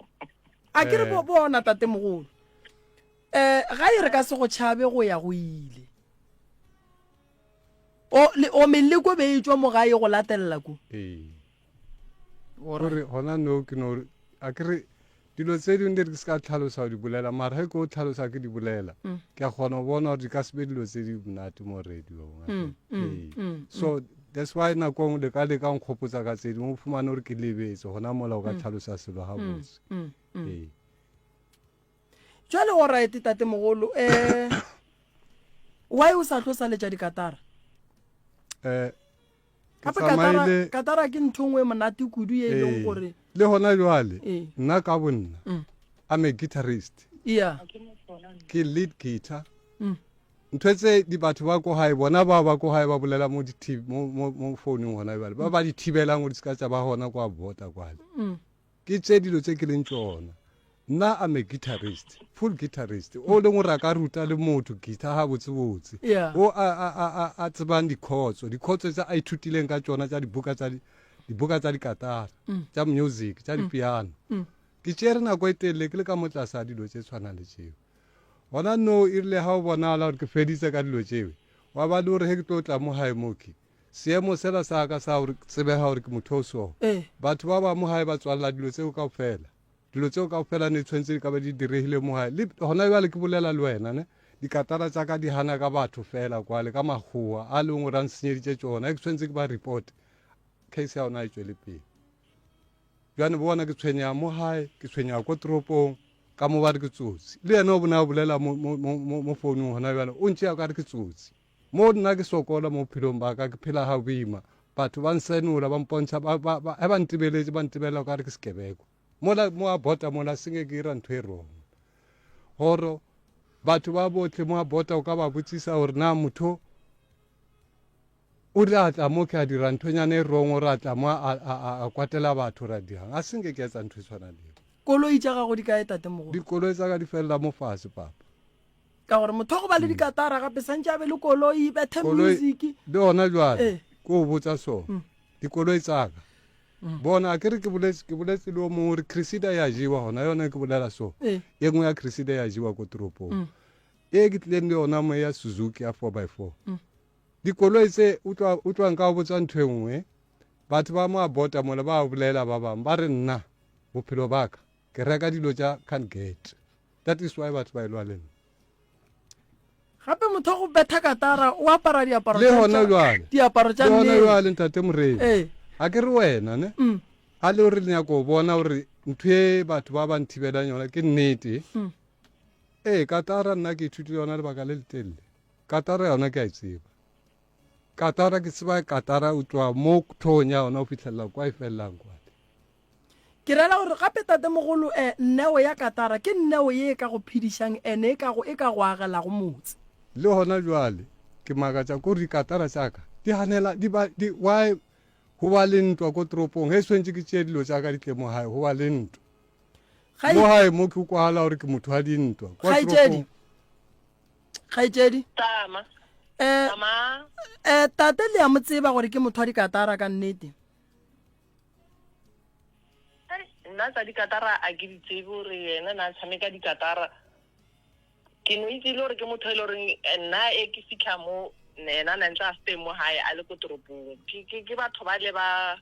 A ke re bona tatemogolo. Eh, gae re ka se go tšhabe go ya go ile. O, le, o meleko be e tšwa mo gae go latelela ko. Ee. Gore gona no ke no a ke re dilo tse dingwe di re ke se ka tlhalosa go di bolela mara ge ke o tlhalosa ke di bolela mm. ke a kgona go bona gore di ka se be dilo tse di monate mo radiong mm, mm, ee. so that's why nako nngwe le ka leka nkgopotsa ka tse dingwe o fumane gore ke lebetse gona mola o ka tlhalosa selo gabotse ee. Jwale o right tatemogolo um why o sa tlo sa letša dikatara? Eh, ke Gape katara, tsamaile katara ke ntho nngwe e monate kudu ye e leng ee, gore le gona jwale Ee. nna ka bonna Mm. I'm a guitarist yeah ke lead guitar Mm. ntho tse di batho ba ko gae bona bao ba ko gae ba bolela mo di mo mo mo founung gona jwale ba ba di thibelang gore di se ka tša ba gona kwa bota kwale Mm. Ke tše dilo tše ke leng tšona. Nna I'm a guitarist, full guitarist, o leng gore a ka ruta le motho guitar gabotsebotse, Yeah. o a, a, a, a, a tsebang dikhotso, dikhotso tse a ithutileng ka tšona tša dibuka tša di, dibuka tša dikatara, tša music, tša dipiano. Ke tšere nako e telele ke le ka mo tlase ga dilo tše tshwanang le tšeo. Gona no e rile ga o bonala gore ke feditse ka dilo tšeo, wa ba le gore ge ke tlo tla mo gae mo ke, Seemo sela sa ka sa gore tsebega gore ke motho o so. Batho ba ba mo gae ba tswalela dilo tseo kaofela. Dilo tseo kaofela ne tshwanetse di ka ba di diregile mo gae. Le gona bjale ke bolela le wena ne, dikatara tša ka di gana ka batho fela kwale ka makgowa a leng gore a nsenyeditše tšona. Ke tshwanetse ke ba report. Case ya ona e tšwele pele. Bjane bona ke tshwenyega mo gae, ke tshwenyega ko toropong, ka mo ba re ke tsotsi. Le yena o bona bolela mo mo mo mo founung gona bjale, o ntšea ka re ke tsotsi. Mo nna ke sokola mo bophelong ba ka, ke phela ga boima. Batho ba nsenola, ba mpontšha, ba, ba, ba, ge ba ntebeletše, ba ntebelela o ka re ke sekebekwa. Mola, mo a bota mola, senke ke ira ntho e wrong. Goro, batho ba bohle mo a bota, o ka ba botsisa gore na motho o rile a tla mo ke a dira nthonyana e wrong, ore a tla mo a, a, a, a kwatela batho, ra dirang. A senke ke etsa ntho e tshwanang le eo. Koloi tša gago di kae, tatemogolo? Dikoloi tsa ka di felela mo fase, papa. Ka gore motho wa go ba le mm. dikatara gape santse a be le koloi bethe music le gona jwale eh. ke o botsa so mm. dikoloi tsaka mm. bona a ke re ke boletse ke boletse le o mongwe gore cresida ya jewa gona yone ke bolela so eh. e nngwe ya cresida ya jewa ko toropong e ke tlileng le yona mo ya suzuki ya four by four dikoloi tse utlwang ka o botsa ntho e nngwe batho ba mo a bota mola ba bolela ba bangwe ba re nna bophelo baka ke reka dilo tša can get That is why batho ba elwa le nna. Gape motho wa go betha katara o apara diaparo Le gona jwale. Diaparo tša Le gona jwale ntate Moremi. Eh. A ke re wena ne. Mm. A le gore le nyaka go bona gore ntho e batho ba ba nthibelang yona ke nnete. Mm. Ee, katara nna ke ithutile yona lebaka le letelele. Katara yona ke a e tseba. Katara ke tseba katara o tloga mo thong ya yona o fitlhelela kwa e felelang kwa. Ke rela gore gape tatemogolo e, neo ya katara ke neo ye e ka go phedišang ene e ka go, e ka go agelago motse. Le gona jwale ke makatša ke gore dikatara tša ka di ganela, di ba, di, why go ba le ntwa ko toropong ge tshwentše ke tšee dilo tša ka di tle mo gae go ba le ntwa. Ga Mo gae mo ke kwagala gore ke motho wa dintwa. Kwa Kgaetšedi. toropong Kgaetšedi. Tama. Eh, Tama. eh, tate le a mo tseba gore ke motho wa dikatara ka nnete. Nna tsa dikatara a ke di tsebe gore yena na tshameka dikatara. Ke no itse le gore ke motho e le goreng eh, nna e ke fitlha mo ena na ntse a se teng mo gae a le ko toropong. Ke ke ke batho ba le ba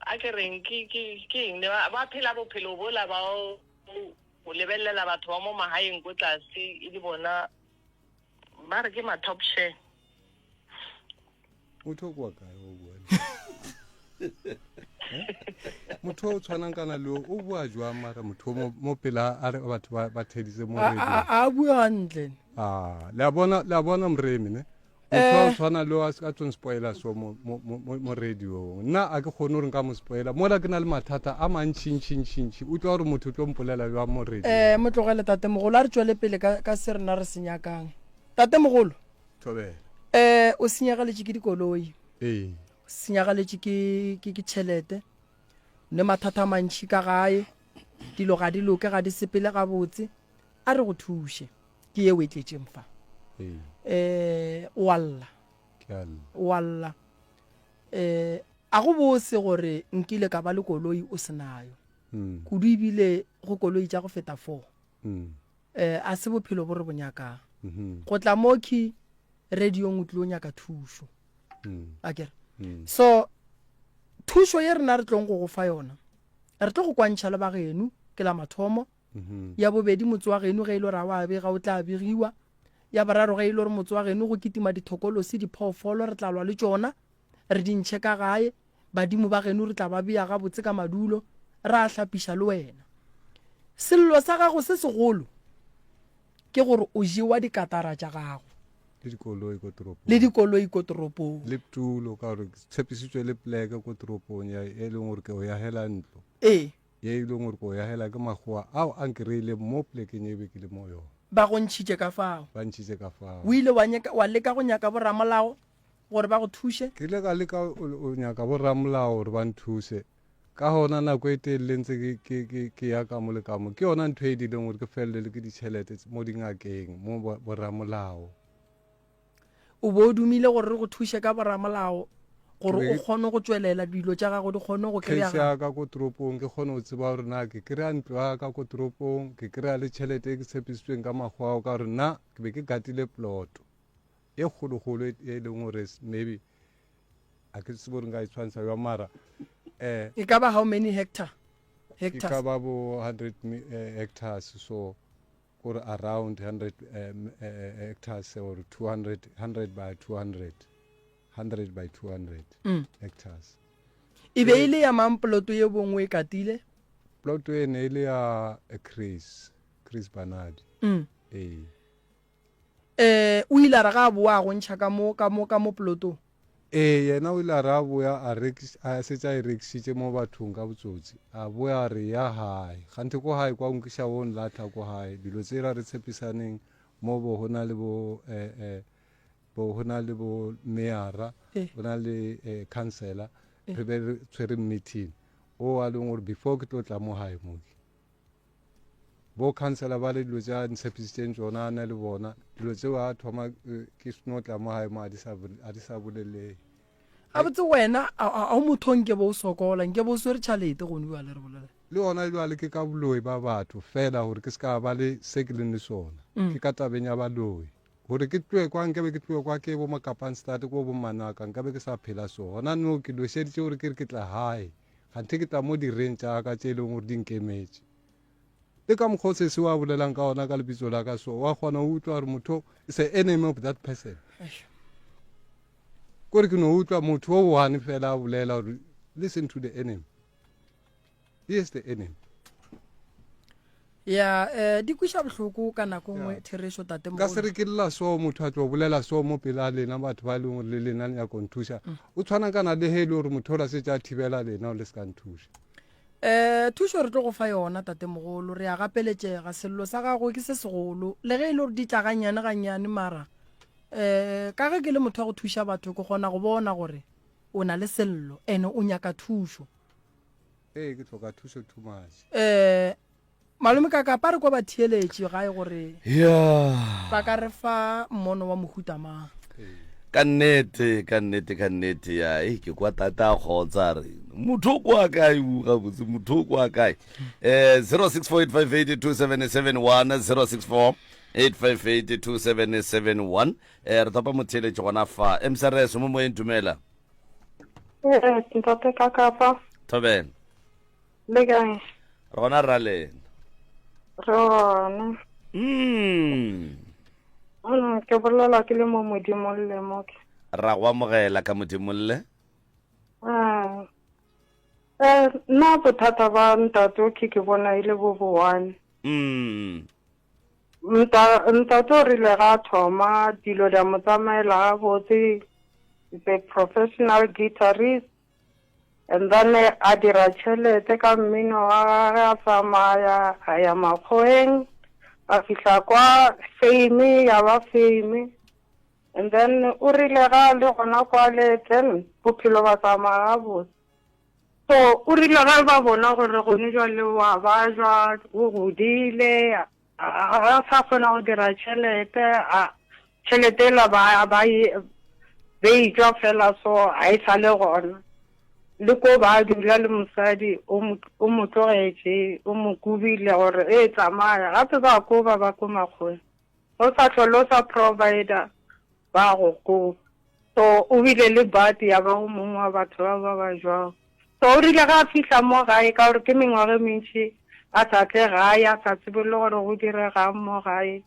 a ke reng ke ke ke eng ne ba ba phela bophelo bola ba o go lebelela batho ba mo magaeng ko tlase e le bona ba re ke ma top share. Motho o kwa kae o bua motho o tshwanang kana le o bua jwang mara motho mo mo pela a re batho ba ba theditse mo A- radio a a bua hantle ah le a bona le a bona moremi ne motho o Eh. tshwana le a a tsong spoiler so mo mo mo mo radio nna a ke kgone gore nka mo spoiler mola ke na le mathata a mantšhintšhintšhintšhi utlwa gore motho o tlo mpolela jwang mo radio um mo tlogele tatemogolo a re tšwele pele ka ka se rena re se nyakang tatemogolo Thobela. Eh, o senyagaletše ke dikoloi. Ee. O senyagaletše ke ke ke tšhelete. Ne mathata a mantši ka gae. Dilo ga di loke, ga di sepele gabotse. A re go thuše. Ke yeo e tletšeng fa. Ee. Eh, o a lla. Ke a lla. O a lla. Eh, a go bose gore nkile ka ba le koloi o se nayo. Mm. Kudu ebile go koloi tša go feta 4. Mm. Eh, a se bophelo bo re bo nyakang. Go tla mo key radiong o tlilo nyaka thušo. A kere? So, thušo ye rena re tlong go go fa yona, re tlo go kwantšha le bageno, ke la mathomo. Ya bobedi, motse wa geno ge e le gore ga wa bega o tla begiwa. Ya boraro, ge e le gore motse wa geno go kitima dithokolosi, diphoofolo, re tla lwa le tšona, re di ntšhe ka gae. Badimo ba geno re tla ba bea gabotse ka madulo, ra hlapiša le wena. Sello sa gago se segolo ke gore o jewa dikatara tša gago. Le dikoloi ko toropong. Le dikoloi ko toropong. Le tulo ka gore ke tshepisitswe le pleke ko toropong ya e leng gore ke o yagela ntlo. Ee. Ye e leng gore ke o yagela ke makgowa ao a nkreileng mo plekeng e be ke le mo yona. Ba go ntšhitše ka fao. Ba ntšhitše ka fao. O ile wa nyaka, wa leka go nyaka boramolao gore ba go thuše? Ke ile ka leka go nyaka boramolao gore ba nthuse. Ka gona nako e telele ntse ke, ke, ke, ke ya ka mo le ka mo. Ke yona ntho e dileng gore ke felele le ke ditšhelete mo dingakeng, mo boramolao. O bo o dumile gore re go thuše ka boramolao gore o kgone go tšwelela dilo tša gago di kgone go kry-a. Case ya ka ko toropong ke kgone go tseba gore na ke kry-a ntlo ya ka ko toropong, ke kry-a le tšhelete e ke tshepisitsweng ka makgwa ao ka gore nna ke be ke gatile ploto e kgologolo e, e leng gore maybe a ke tsebe gore nka e tshwantsha jwa mara um e ka ba how many hectare e ka ba bo 100 eh, hectares so kore around 100 um, hectares or 200 100 by 200 100 by 200 mm. hectares e be e le ya mang poloto ye bongwe e katile poloto e ne e le ya chris chris banadi mm. ee Eh, o ile a re ga a boa a go ntšha ka mo, ka mo, ka mo polotong? Ee, yena o ile a re a boya a rekis, a šetše a e rekišitše mo bathong ka botsotsi. A boya a re, Ya gae. Kganthe ko gae kwa o nkiša o nlahla ko gae. Dilo tsela re tshepisaneng mo bo go na le bo, eh, eh, bo go na le bo meyara, Eh. go na le, eh, councillor, Eh. re be re tshwere meeting. O a leng gore before ke tlo tla mo gae mo ke. Bo councillor ba le dilo tse a ntshepisitseng tsona a na le bona dilo tseo a thoma eh, ke seno tla mo gae mo a di sa a di sa bolelege. Gabotse wena a o motho nke bo o sokola nke bo o swere tšhalete gone bjale re bolela. Le gona jwale ke ka boloi ba batho fela gore ke se ka ba le se ke leng le sona. Mm. Ke ka tabeng ya baloi. Gore ke tloe kwa nkabe ke tloe kwa ke bo Makapanstad ko bo Manaka nkabe ke sa phela so. Gona no ke lošeditše gore ke re ke tla gae. Kganthe ke tla mo direng tša ka tše e leng gore di nkemetše. Le ka mokgwa o sesi wa bolelang ka ona ka lebitso la ka so, wa kgona go utlwa gore motho is a enemy of that person. Kore ke no utlwa motho o one fela a bolela gore listen to the enemy. He is the enemy. Ya, eh, di kwiša bohloko ka nako nngwe therešo tate Ka se re ke lla so motho a tlo bolela so mo pele a lena batho ba e leng gore le lena le nyaka nthuša. Mm. O tshwana kana le he e le gore motho ola setse a thibela lena le se ka nthuša. Eh, thušo re tlo go fa yona tatemogolo, re a gapeletšega, sello sa gago ke se segolo, le ge e le gore di tla gannyane gannyane mara eh ka ge ke le motho wa go thuša batho ke kgona go bona gore o na le sello ene o nyaka thušo. Ee, ke hloka thušo too much. Eh, malome ka kapa re kwa batheeletši gae gore Yeah. ba ka re fa mmono wa mohuta mang. Ka nnete, ka nnete, ka nnete ya e ke kwa tata a kgotsa re motho o kwa kae o gabotse motho o kwa kae eh 0648582771 0648582771 eh re topa motheeletši gona fa msrs mo moyeng dumela Ee, ntate ka kapa. Thobela. Le kae? Re gona ra lena. Re gona. Mm. Mm, ke bolela ke le mo modimolle mo ke. Ra go amogela ka modimolle. Ah. Eh, nna bothata ba ntate o ke ke bona e le bo bo one. Mm. Nta, ntate o rile ga a thoma dilo di a mo tsamaela gabotse, is a professional guitarist and then a dira tšhelete ka mmino wa gage a tsamaya a ya makgoweng a fihla kwa fame ya ba fame and then o rile ga a le gona kwale then bophelo ba tsamaya gabotse. So o rile ge ba bona gore gone jwale wa bajwa, o godile, ga sa kgona go dira tšhelete, a tšhelete ela ba ba e be e tšwa fela so ga e sa le gona. Le ko ba dula le mosadi o mo o mo tlogetše, o mo kobile gore e tsamaya, gape ba koba ba ko makgoweng. O sa hlole o sa provider ba go koba. So o bile le bad ya ba o mongwe wa batho ba ba ba jwang. So o rile ga a fihla mo gae ka gore ke mengwaga e mentši a sa tle gae a sa tsebe le gore go diregang mo gae.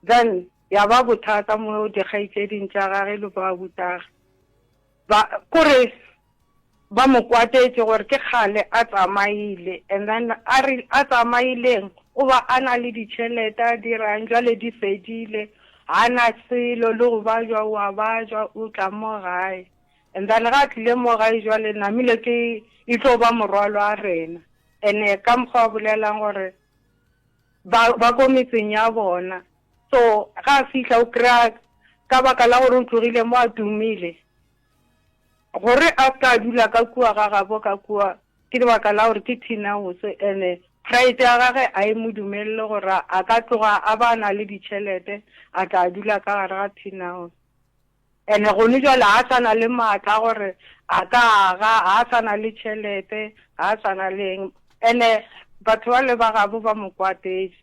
Then ya ba bothata mo dikgaetšeding tša gage le boabutage. Ba kore ba mo kwatetše gore ke kgale a tsamaile and then a re a tsamaileng. O ba a na le ditšhelete a dirang jwale di fedile, ga na selo le go bajwa o a bajwa o tla mo gae. And then ga a tlile mo gae jwale namile ke e tlo ba morwalo a rena. Ene ka mokgwa a bolelang gore ba ba ko metseng ya bona. So ga a fihla o kry-a ka baka la gore o tlogile mo a tumile gore a ska dula ka kua ga gabo ka kua ke lebaka la gore ke thinhouse ene pride ya gage a e mo dumelele gore a ka tloga a ba na le ditšhelete a tla dula ka gare ga thinhouse ene gone jwale ga a sa na le maatla gore a ka aga ga a sa na le tšhelete ga a sa na le eng ene batho ba le ba gabo ba mo kwatetše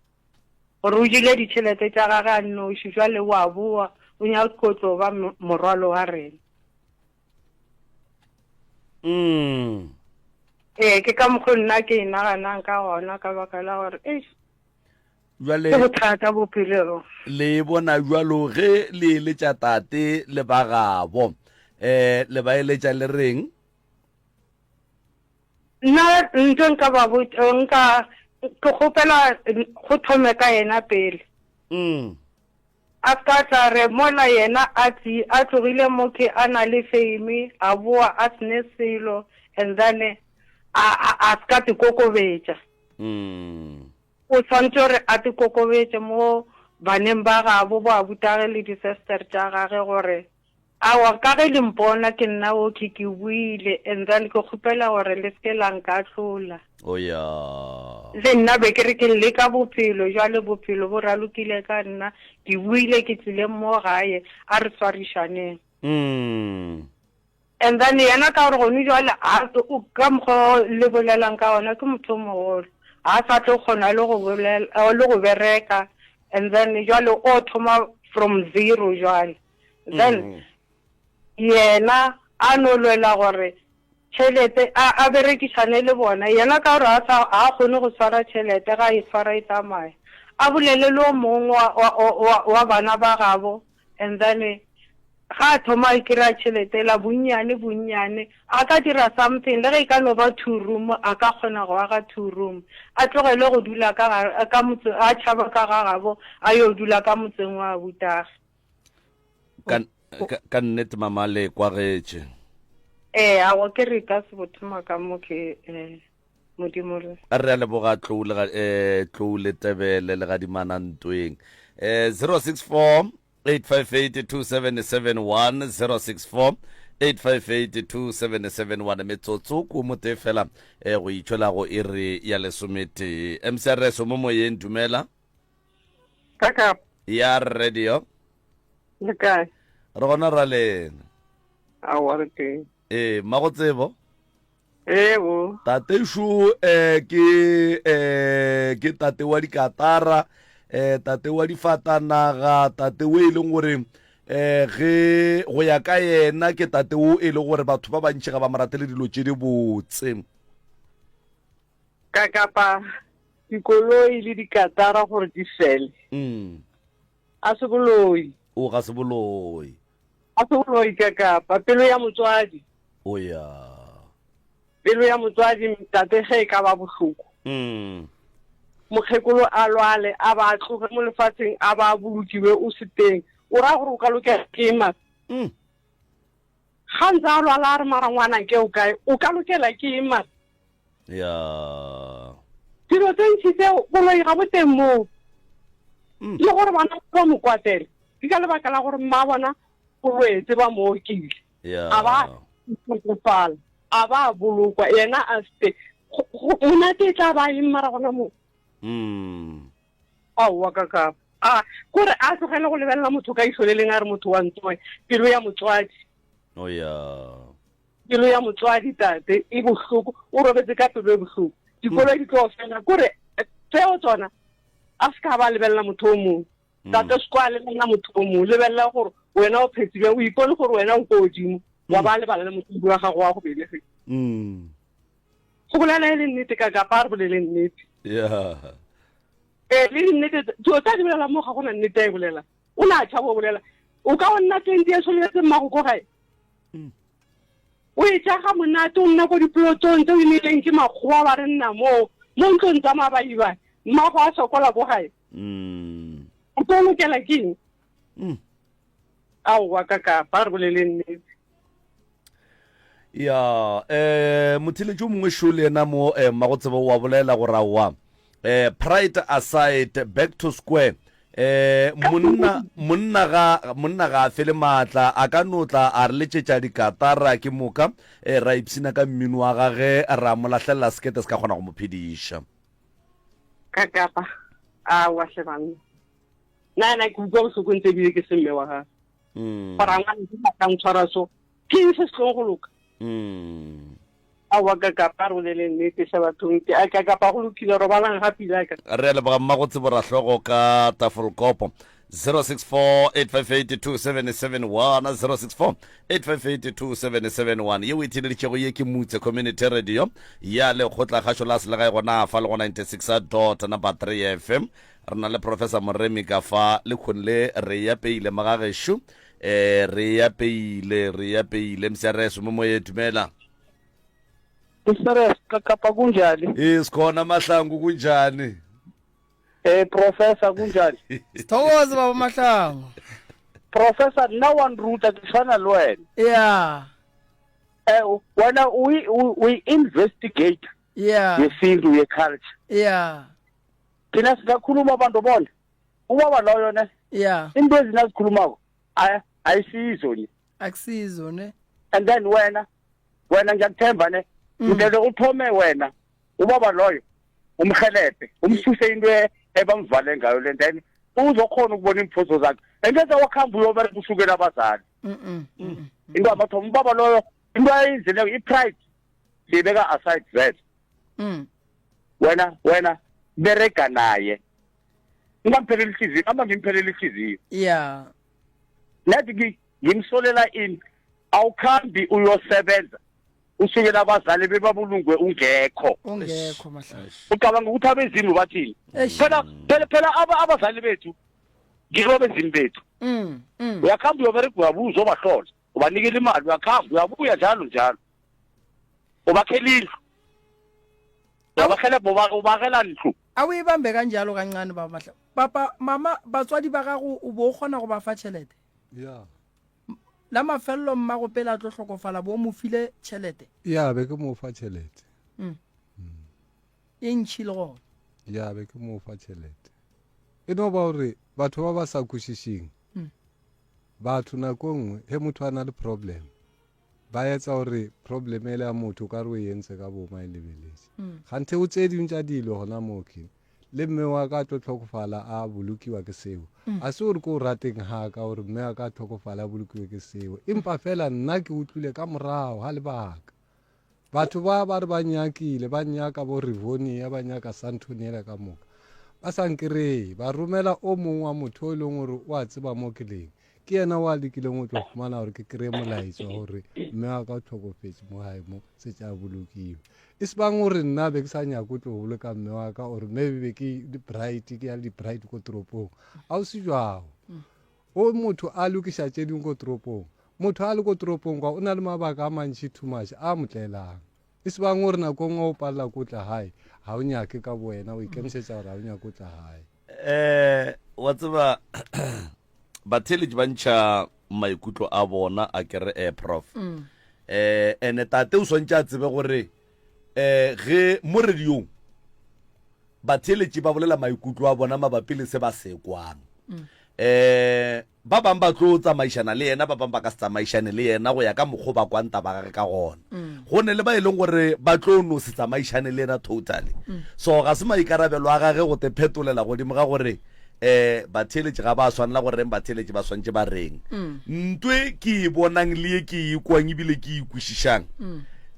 gore o jele ditšhelete tša gage a nnoši jwale o a boa o nyaka tlo ba morwalo wa rena Mm. Ee, ke ka mokgwa nna ke e naganang ka gona ka baka la gore eish Jwale ke bothata bophelong. le bona jwalo ge le eletša tate le ba gabo eh le ba eletša le reng? Nna ntho nka ba nka ke kgopela go thome ka yena pele. Mm. A ska tla re mola yena a tli a tlogile mo ke a na le fame a boa a sene selo and then a a a ska te kokobetša. Mm. O tshwanetse gore a te kokobetše mo baneng ba gabo bo abutage le di sister tša gage gore Aowa, ka ge le mpona ke nna okay ke boile and then ke kgopela gore le seke la nkahlola. O ya. Le nna be ke re ke leka bophelo, jwale bophelo bo ralokile ka nna, ke boile ke tlile mo gae, a re swarišaneng. Mm. And then yena ka gore gone jwale a ka mokgwa le bolelang ka gona ke motho o mogolo, ga sa tlo kgona le go bolela le go bereka and then jwale o thoma from zero jwale. Then mm. yena a no lwela gore tšhelete a, a berekišane le bona yena ka gore a sa a kgone go swara tšhelete ga e swara e tsamaya a bolele le o mongwe wa, wa, wa, wa bana ba gabo and then ga a thoma a kry-a tšhelete la bonnyane bonnyane a ka dira something le ge e ka no ba two room a ka kgona go aga two room a tlogele go dula ka, ka motse a tšhaba ka ga gabo a yo dula ka motseng wa butage ka, ka, ka nnete mama le kwagetše ee awa ke re ka se bothoma ka mo ke um modimo re a re a leboga tlou le eh, tlou le tebele le gadimana ntweng eh 064 858 2771 064 858 2771 metsotso ko motee fela eh, go itšhwela go iri ya lesometee mcrs o mo moyeng dumela Kaka. Ya radio. Le kae? Re gona ra lena. Aowa re teng. Ee, mmago tsebo. Ewo. Tate šo eh ke eh ke tate wa dikatara eh tate wa difatanaga tate o e leng gore eh ge go ya ka yena ke tate o e leng gore batho ba bantši ga ba mo ratele dilo tše di botse. Ka kapa dikoloi le dikatara gore di fele. Mm. A se boloi. O ga se boloi. A se boloi ka kapa pelo ya motswadi. O ya. Pelo ya motswadi tate ge e ka ba bohloko. Mm. Mokgekolo a lwale a ba tloge mo lefatsheng a ba bolokiwe o se teng. O ra gore o ka lokela ke eng? Mm. Ga ntse a lwala a re mara ngwanake o kae? O ka lokela ke eng mara? Ya. Dilo tse ntši tseo boloi ga bo teng moo. Mm. Le gore bana ba mo kwatele ke ka lebaka la gore mma bona o lwetse ba mo okile. Ya. A ba tlhokofala, a ba bolokwa yena a ste. Monate e tla ba eng mara gona moo? Mm. Aowa ka ka. A kore a tlogele go lebelela motho ka ihlo le leng a re motho wa ntsoe pelo ya motswadi. Oh ya. Pelo ya motswadi tate e bohloko o robetse ka pelo e bohloko. Dikoloi di tlo fela kore tseo tsona a se ka ba lebelela motho o mongwe. Mm. Tate se kwa lebelela motho o mongwe lebelela gore wena o phetse bjang o ipone gore wena o ko godimo wa ba lebala le motho wa gago wa go belegeng. Mm. Go bolela e le nnete ka kapa a re bolele nnete. Yeah. Ee, le dinnete dilo tsa di bolela mo ga gona nnete a e bolela. O na tšhabo o bolela. O ka o nna 20 years o lebetse mmago ko gae. Mm. O e tša ga monate o nna ko diplotong tse o ineileng ke makgowa ba re nna moo mo ntlong tsa mabaibai. Mmago a sokola ko gae. Mm. O tlo lokela ke eng? Mm. Aowa ka kapa re boleleng nnete. Ya, eh motheletši o mongwe šo le yena mo eh, mmagotsebo wa bolela gore aowa eh pride aside back to square eh monna monna ga monna ga a fele maatla a ka no tla a re letšetša dikatara ke moka eh, ra ipshina ka mmino wa gage ra mo lahlelela sekete se ka kgona go mo phediša Ka kapa. Aowa hle banna. Nna ena ke utlwa bohloko ntse ebile ke se mme wa gage. Mm. Gore a ngwana ke ka ntshwara so. Ke eng se se tlong go loka? Mm. Aowa ka kapa re bolele nnete hle bathong. Ke a ka kapa go lokile robalang ga pila ka. Re a leboga mmago Tsebo ka Tafelkopo. 0648582771 0648582771 yeo e theeleditšego ye ke Mutse Community Radio ya lekgotla kgašo la selegae gona fa le go 96 dot number 3 FM re na le Professor Moremi ka fa le kgone le re ya peile magagešo eh re ya peile re ya peile mcrs mo moye dumela Mcrs ka kapa kunjani eh sikhona mahlangu kunjani Eh professor kunjani? Sithokoze baba Mahlangu. Professor nna wa nruta ke tshwana le wena. Yeah. Eh wena o o investigate. Yeah. Yesintu ye culture. Yeah. Thina singakhuluma abantu bona. Ubaba loyo ne? Yeah. Into ezinazikhulumako ayisizo ni. Akusizo ne. And then wena wena ngiyakuthemba ne. Mm. Ngeke uthome wena ubaba loyo umhelebhe umsuse into e-, ebamvale ngayo le then uzokhona ukubona iimphoso zakhe engeze wakuhamba uyobereka usukela abazali into amathomo ubaba loyo into ayenzileyo i-pride siyibeka aside vele mm. wena wena berega naye ungampheleli ihliziyo ama ngimphelele ihliziyo yeah nathi ngimsolela ini awukhambi uyosebenza usukela abazali bebabulungwe ungekho ungekho mahlaba ucabanga ukuthi abezimu bathini phela phela phela abazali bethu ngibo abezimu bethu mm, mm. uyakhamba uyoberega uyabuza uzobahlola ubanikela imali uyakhamba uyabuya njalo njalo ubakhela indlu uyabahelebha ubakela ntlo awuyibambe kanjalo kancane baba mahla papa mama batswadi ba gago o bo o kgona go ba fa tšhelete ya La mafelelo mmago pele a tlo hlokofala bo mo file tšhelete? Ya be ke mo fa tšhelete. Mm. Mm. E ntšhi le gona. Ya be ke mo fa tšhelete. E no ba gore batho ba ba sa kwešišeng. Mm. Batho nako e nngwe he motho a na le problem ba etsa gore problem ele ya motho o ka re o e entse ka boma e lebeletse. Mm. Ganthe o tse dingwe tša dilo gona moo ke Le mme wa ka a tlo hlokofala a bolokiwa ke seo. A se gore ke o rateng ga ka gore mme wa ka a hlokofala a bolokiwe ke seo. Empa fela nna ke utlwile ka morago ga lebaka. Batho ba ba re ba nyakile, ba nyaka bo Rivonia, ba nyaka Sandton ka moka. Ba sa nkereye, ba romela o mongwe wa motho o e leng gore o a tseba mo ke leng. Ke yena o a lekileng go tlo fumana gore ke kreye molaetša wa gore mme wa ka o hlokofetše mo gae mo, setse a bolokiwe. E se bang gore nna be ke sa nyake go tlo boloka mme wa ka or maybe be ke di-bride ke ya le di-bride ko toropong. A o se jwao. O motho a lokiša tše dingwe ko toropong. Motho a le ko toropong kwa o na le mabaka a mantši too much a mo tlelang. E se bang gore nako nngwe o palela ko tla gae, ga o nyake ka bowena, o ikemišetša gore ga o nyake go tla gae. Eh, wa tseba batheeletši ba ntšha maikutlo a bona a kere eh prof mm. eh ene tate o swantše a tsebe gore eh ge mo radiong batheeletši ba bolela maikutlo a bona mabapi le se ba se kwang mm. eh Ba bang ba tlo tsamaišana le yena, ba bang ba ka se tsamaišane le yena go ya ka mokgo ba kwang taba gage ka gona. Go ne le ba e leng gore ba tlo no se tsamaišane le yena totally. So ga se maikarabelo a gage go te phetolela godimo ga gore um batheeletši ga ba swanela go reng, batheeletši ba swantše ba reng. Ntwe ke e bonang le ye ke e kwang ebile ke e kwešišang,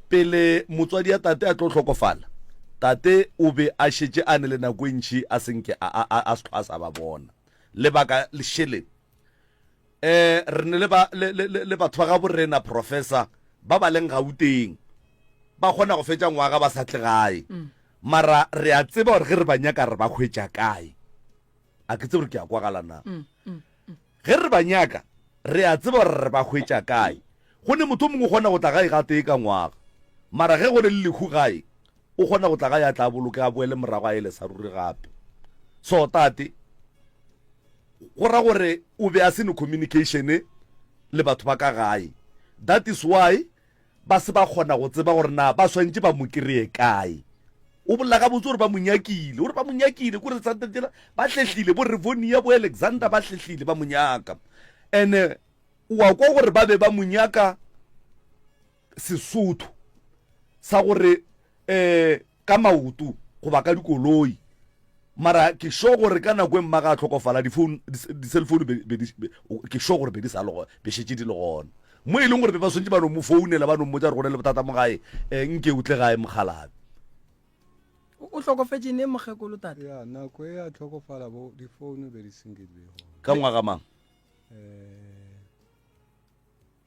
pele motswadi ya tate a tlo hlokofala, tate o be a šetše a ne le nako e ntši a se nke a, a, a, a se hlwa a sa ba bona. Lebaka le šele. Eh, re ne le ba, le, le, le, le batho ba ga borena, professor, ba ba leng Gauteng. Ba kgona go fetša ngwaga ba sa tle gae. Mm. Mara re a tseba gore ge re ba nyaka re ba hwetša kae. A ke tsebe gore ke a kwagala na. Mm, mm, mm. Ge re ba nyaka, re a tseba gore re ba hwetša kae. Go ne motho o mongwe o kgona go tla gae gatee ka ngwaga. Mara ge go ne le lehu gae, o kgona go tla gae a tla a boloke a boele morago a ele sa ruri gape. So tate go ra gore o be a se ne communication le batho ba ka gae. That is why ba se ba kgona go tseba gore na ba swantše ba mo kry-e kae. O bolela gabotse gore ba mo nyakile, o re ba mo nyakile, kore santa tšela ba hlehlile, bo Revonia, bo Alexander ba hlehlile ba mo nyaka. And-e wa kwa gore ba be ba mo nyaka Sesotho sa gore um ka maoto goba ka dikoloi. Mara ke sure gore ka nako e mma ga a hlokofala di-phone, di-cell phone be, be, be, ke sure gore be di sa le gona, be šetše di le gona. Mo e leng gore be ba swantše ba no mo founela ba no mmotša gore go na le bothata mo gae, um nke o tle gae mokgalabje. O hlokofetše neng mokgekolo tate? Ya, nako e a hlokofala bo di-phone be di senke di be gona. Ka ngwaga mang? Um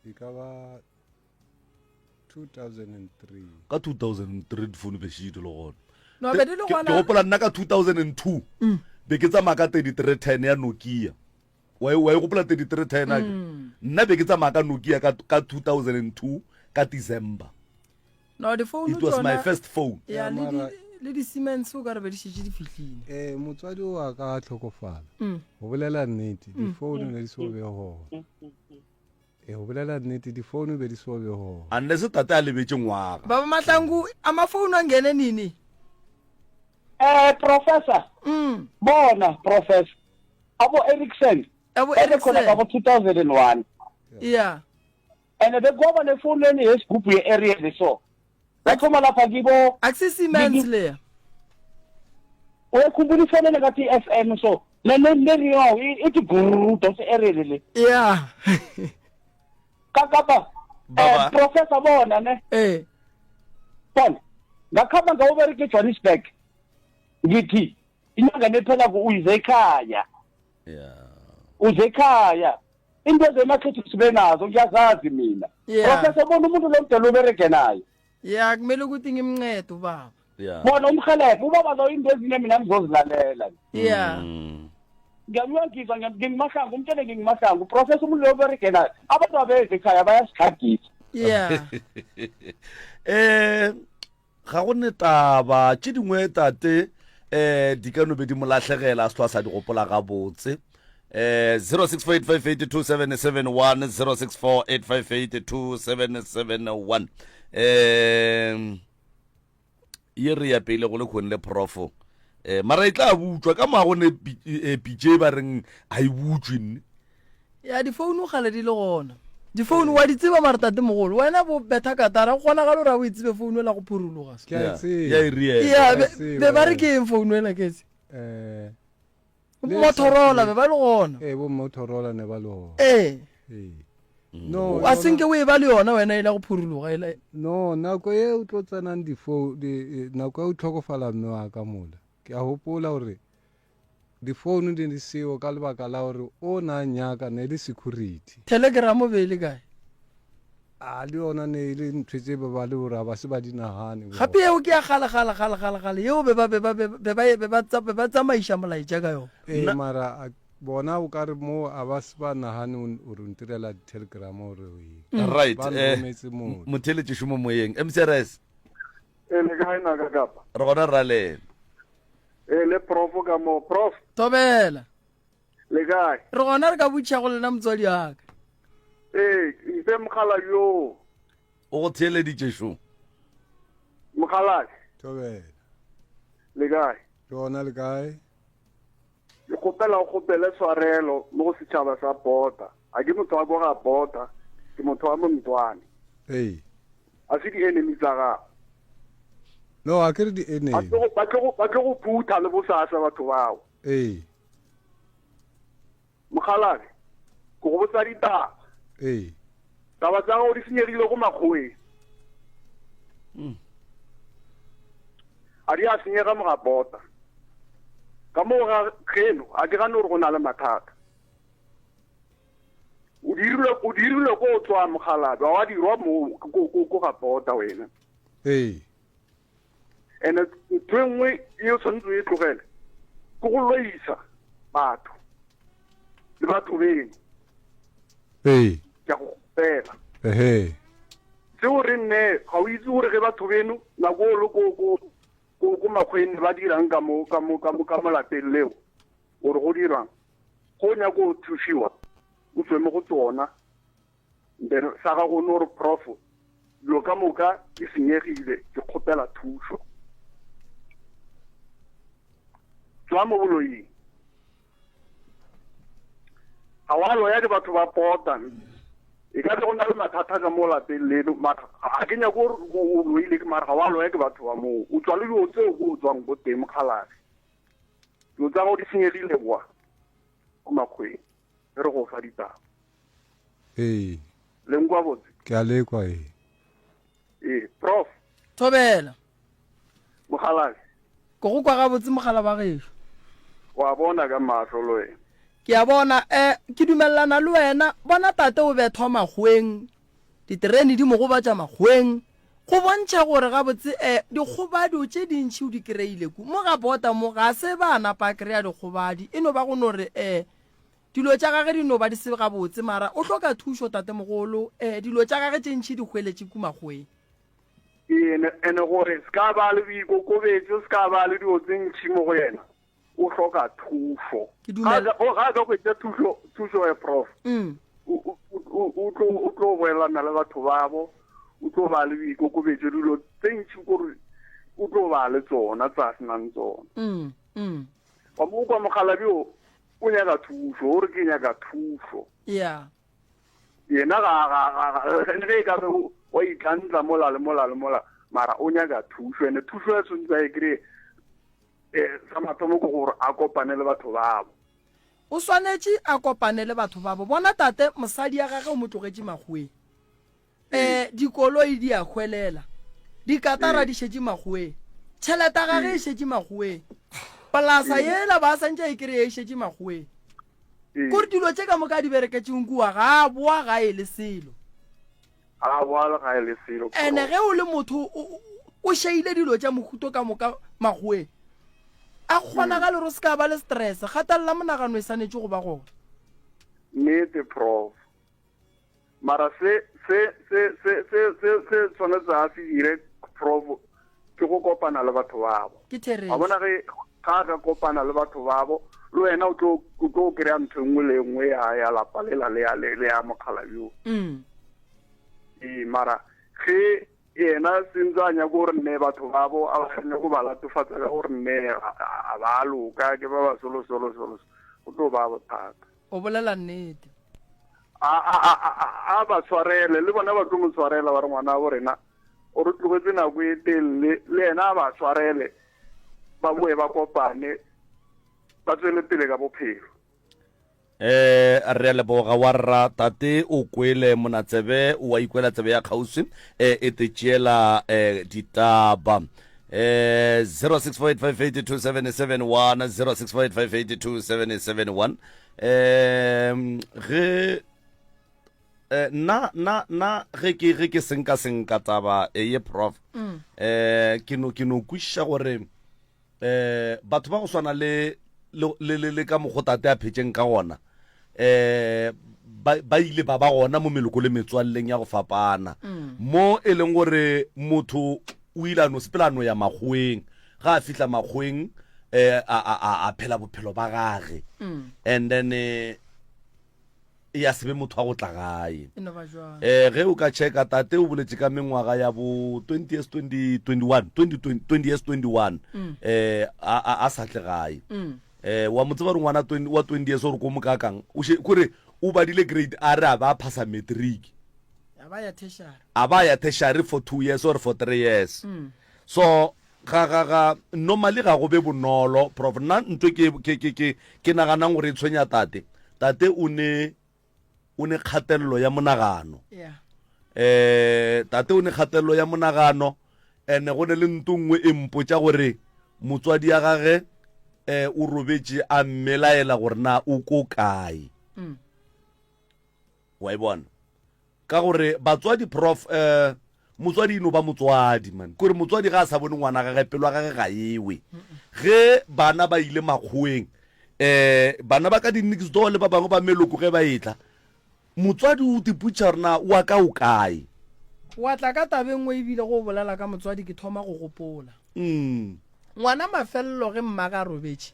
e ka ba 2003. Ka 2003 difounu be šetše di le gona. No, be di le Ke gona. gopola nna ka 2002 be ke tsamaya ka 3310 ya Nokia. Wa e wa e gopola 3310 a ke? Nna be ke tsamaya ka Nokia ka ka 2002 ka December. No, difounu It was my tšona first phone. ya Ya, le di mara- le di-Siemens o ka re be di šetše di fihlile. Eh, motswadi o a ka a hlokofala. Go bolela nnete, difounu ne di so be gona. Ee, go bolela nnete, difounu be di so be gona. Unless tate a lebetše ngwaga. Baba Mahlangu, amafounu angene nini? Eh, professor. Mm. Bona, professor. Abo Ericsson. Abo Ba be khona Ericsson. ka bo 2001. Yeah. Ene bekwaba nefoni ene yesigubhu ye-Ariel so. Bathoma lapha kibo Akusi Siemens leya. Uyakhumbula ifoni ene ngathi i-FM so. Le le le ringaho ithi gurr dose Ariel le. Yeah. Ka kapa Baba. eh professor bona ne. Eh. Bona. Ngakhamba ngawubereka eJohannesburg. Ngithi inyanga nephelako uyize ekhaya. Yeah. Uze ekhaya. Into zemakhethu sibe nazo ngiyazazi mina. Yeah. Professor bona umuntu lo mdala ubereke naye. Yeah, kumele ukuthi ngimncede ubaba. Yeah. Bona umhelebhe ubaba lo into ezinye mina ngizozilalela. Yeah. Mm. Ngiyamuyangizwa ngingimahlangu umtshele ngingimahlangu professor umuntu lo ubereke naye. Abantu abeze ekhaya bayasigagisa. Yeah. Eh Ga go ne taba. Tše dingwe tate eh di ka no be di mo lahlegela a se hlwa a sa di gopola gabotse. Eh 0648582771 0648582771 eh ye re ya pele go le khone le profo eh mara e tla butšwa ka moago ne eh, pitše ba reng a e butšwe nne Ya difounu gale di le gona. Difounu wa di tseba mara tate mogolo wena bo betha katara go kgonagala gore a o e tsebe founu ela go phuruluga so. Ke a e Ya, tseba. ya e riela. Ya Ke a e be be ba re tseba, ke eng founu ela ke tse. Eh, le Motorola be ba le gona. ee, bo Motorola ne ba le gona. Ee. Ee. No, A yona- senke o e ba le yona wena ela go phuruluga ela. No, nako e o tlo tsenang difo di, eh, nako e o tlhokofala mme wa ka mola. Ke a gopola gore Difounu di ne di seo ka lebaka la gore o na nyaka ne e le security. Telegram be e le kae? A le yona ne e le ntho tse be ba le gore a ba se ba di nagane. Gape yeo ke ya kgale kgale kgale kgale kgale yeo be ba be ba be be ba be ba tsa be ba tsamaiša molaetša ka yona. Ee, mara a bona o ka re mo a ba se ba nagane gore o ntirela di-telegram gore o eng. Right, Ba eh, nrometse motho. motheeletši šomo moyeng. MCRS. E le kae naka kapa? Re gona ralena. E le prof ka mo prof. Thobela. Le kae? Re gona re ka botšiša go lena motswadi wa ka. Ee, mpe mogala yo. O go theeleditše šo. Mokgalabje. Thobela. Le kae? Re gona le kae? Ke kgopela o kgopele tshwarelo mo go setšhaba sa Bota. A ke motho wa ko ga Bota, ke motho wa Montwane. Ee. A se di-enemy tsa gago. No, a ke re di-enemy. Ba tlo go phutha le bosasa batho bao. Ee. Mokgalabje, ke go botsa ditaba. Ee. Taba tsa gago di senyegile go makgoweng. Mm. A di a senyega mo ga Bota. Ka moo ga geno, a ke gane gore go na le mathata. O dirilwe, o dirilwe ko o tswa mokgalabje, wa dirwa mo ko ko ko ga Bota wena. Ee. Ene ntho e nngwe e o tshwanetse o e tlogele ke go loisa batho le batho beno. Ee. Ke a go kgopela. Ehe. Seo re nne ga o itse gore ge batho beno nako o le ko ko ko ko makgweng ba dirang ka mo ka mo ka mo ka mo lapeng leo. Gore go dirwang? Go o nyaka go thušiwa, o tswe mo go tsona. Then sa gago o no re prof, dilo ka moka di senyegile, ke kgopela thušo. Tswa mo boloying. Ga wa loya ke batho ba pota. E ka be go na le mathata ka mo lapeng leno, mara ga ke nyake gore o loile ke mara ga wa loya ke batho ba moo. O tswa le dilo tseo ko o tswang ko teng mokgalabje. Dilo tsa gago di senyegile kwa ko makgweng. E re go fa ditaba. Ee. Le nkwa botse? Ke a lekwa ee. Ee, prof. Thobela. Mokgalabje. Ke go kwa gabotse mogala wa gešo. Wa bona ka mahlo le wena. Ke a bona, eh, ke dumelelana le wena. Bona tate o bethwa makgoweng, diterene di mo gobatša makgoweng. Go bontšha gore gabotse, eh, dikgobadi tše dintši o di kry-ile ku. Mo ga bota mo, ga se ba napa a kry-a dikgobadi, e no ba go no re, eh, dilo tša gage di no ba di se gabotse, mara o hloka thušo tatemogolo, eh, dilo tša gage tše ntši di hweletše ku makgoweng. Ene, ene gore se ka ba le boikokobetšo, se ka ba le dilo tse ntši mo go yena, o hloka thušo. Ke dumela. Ga a ka hwetša thušo, thušo ya prof, mm. o, o, o tlo, o tlo boelana le batho babo, o tlo ba le boikokobetšo, dilo tse ntši kore o tlo ba le tsona tsa senang tsona. Mm, mm. Wa mo kwa mokgalabje o, o nyaka thušo, o re ke nyaka thušo. Yeah. Yena ga, ga, ga, ga, ge e ka be wa itlantla mola le mola le mola, mara o nyaka thušo, ene thušo ya tshwanetse a e kry-e, eh, sa mathomo ke gore a kopane le batho babo. O swanetše a kopane le batho babo. Bona tate, mosadi ya gage o mo tlogetše makgoweng. Eh, dikoloi di a hwelela. Dikatara di šetše makgoweng. Tšhelete ya gage e šetše makgoweng. Polasa yela ba santše a e kry-e e šetše makgoweng. Kore dilo tše ka moka a di bereketšeng kua ga a boa gae le selo. Ga a boa le gae le selo. Ene ge o le motho o šeile dilo tša mohuto ka moka makgoweng, a kgonagale gore o se ka ba le stress, kgatelela monagano e swanetše go ba gona. Nnete prof. Mara se se se se se se se tshwanetse a se dire prof ke go kopana le batho babo. Ke therešo. Wa bona ge ga a ka kopana le batho babo le wena o tlo o tlo kry-a ntho e nngwe le e nngwe ya ya lapa lela le ya le ya mokgalabje o. Mm. Ee, mara ge yena sentse a nyaka gore nne batho babo a ba nyaka go ba latofatsa ka gore nne a ba loka ke ba ba solo solo solo go tlo ba bothata. O bolela nnete. A, a, a, a, a ba tshwarele, le bona ba tlo mo tshwarela, ba re ngwana bo rena o re tlogetse nako e telele, le yena a ba tshwarele, ba boe ba kopane, ba tswele pele ka bophelo. Eh, re a leboga wa rra tate o kwele monatsebe wa ikwela tsebe ya kgauswi eh, e te tšeela eh, ditaba eh 0648582771 0648582771 um ge eh, nna nna nna ge ke ge ke senka senka taba eh, ye prof mm. eh ke no ke no kwišiša gore eh batho ba go swana le le le le ka mokgo tate a phetšeng ka gona eh ba ba ile ba ba gona mo meloko le metswalleng ya go fapana mm. mo e leng gore motho o ile a no sepela no ya makgoweng ga a fihla makgoweng eh a a a phela bophelo ba gage mm. and then eh, ya se be motho wa go tla gae eh ge o ka checka tate o boletše ka mengwaga ya bo 20 years 20 21 20 20 years 21 mm. eh a a sa tle gae mm. Eh, wa mo tseba gore ngwana 20 wa 20 years gore ko mokakang o she kore o badile grade a re a ba phasa matric a ba ya tertiary a ba ya tertiary for 2 years or for 3 years mm. so ga ga ga normally ga go be bonolo prof nna ntwe ke ke ke ke ke naganang gore e tshwenya tate tate o ne o ne kgatelelo ya monagano yeah. eh tate o ne kgatelelo ya monagano ene go ne le nto nngwe e mpotša gore motswadi ya gage eh o robetše a mmelaela gore na o ko kae mm. wa e bona ka gore batswadi prof eh motswadi ino ba motswadi man kore motswadi ga a sa bone ngwana gage pelo ya gage ga ewe ge bana ba ile makgoweng eh bana ba ka di-next door le ba bangwe ba meloko ge ba etla motswadi o tiputša gore na wa ka o kae wa tla ka tabeng nngwe ebile go bolela ka motswadi ke thoma go gopola mm. Ngwana mafelelo ge mmage a robetše.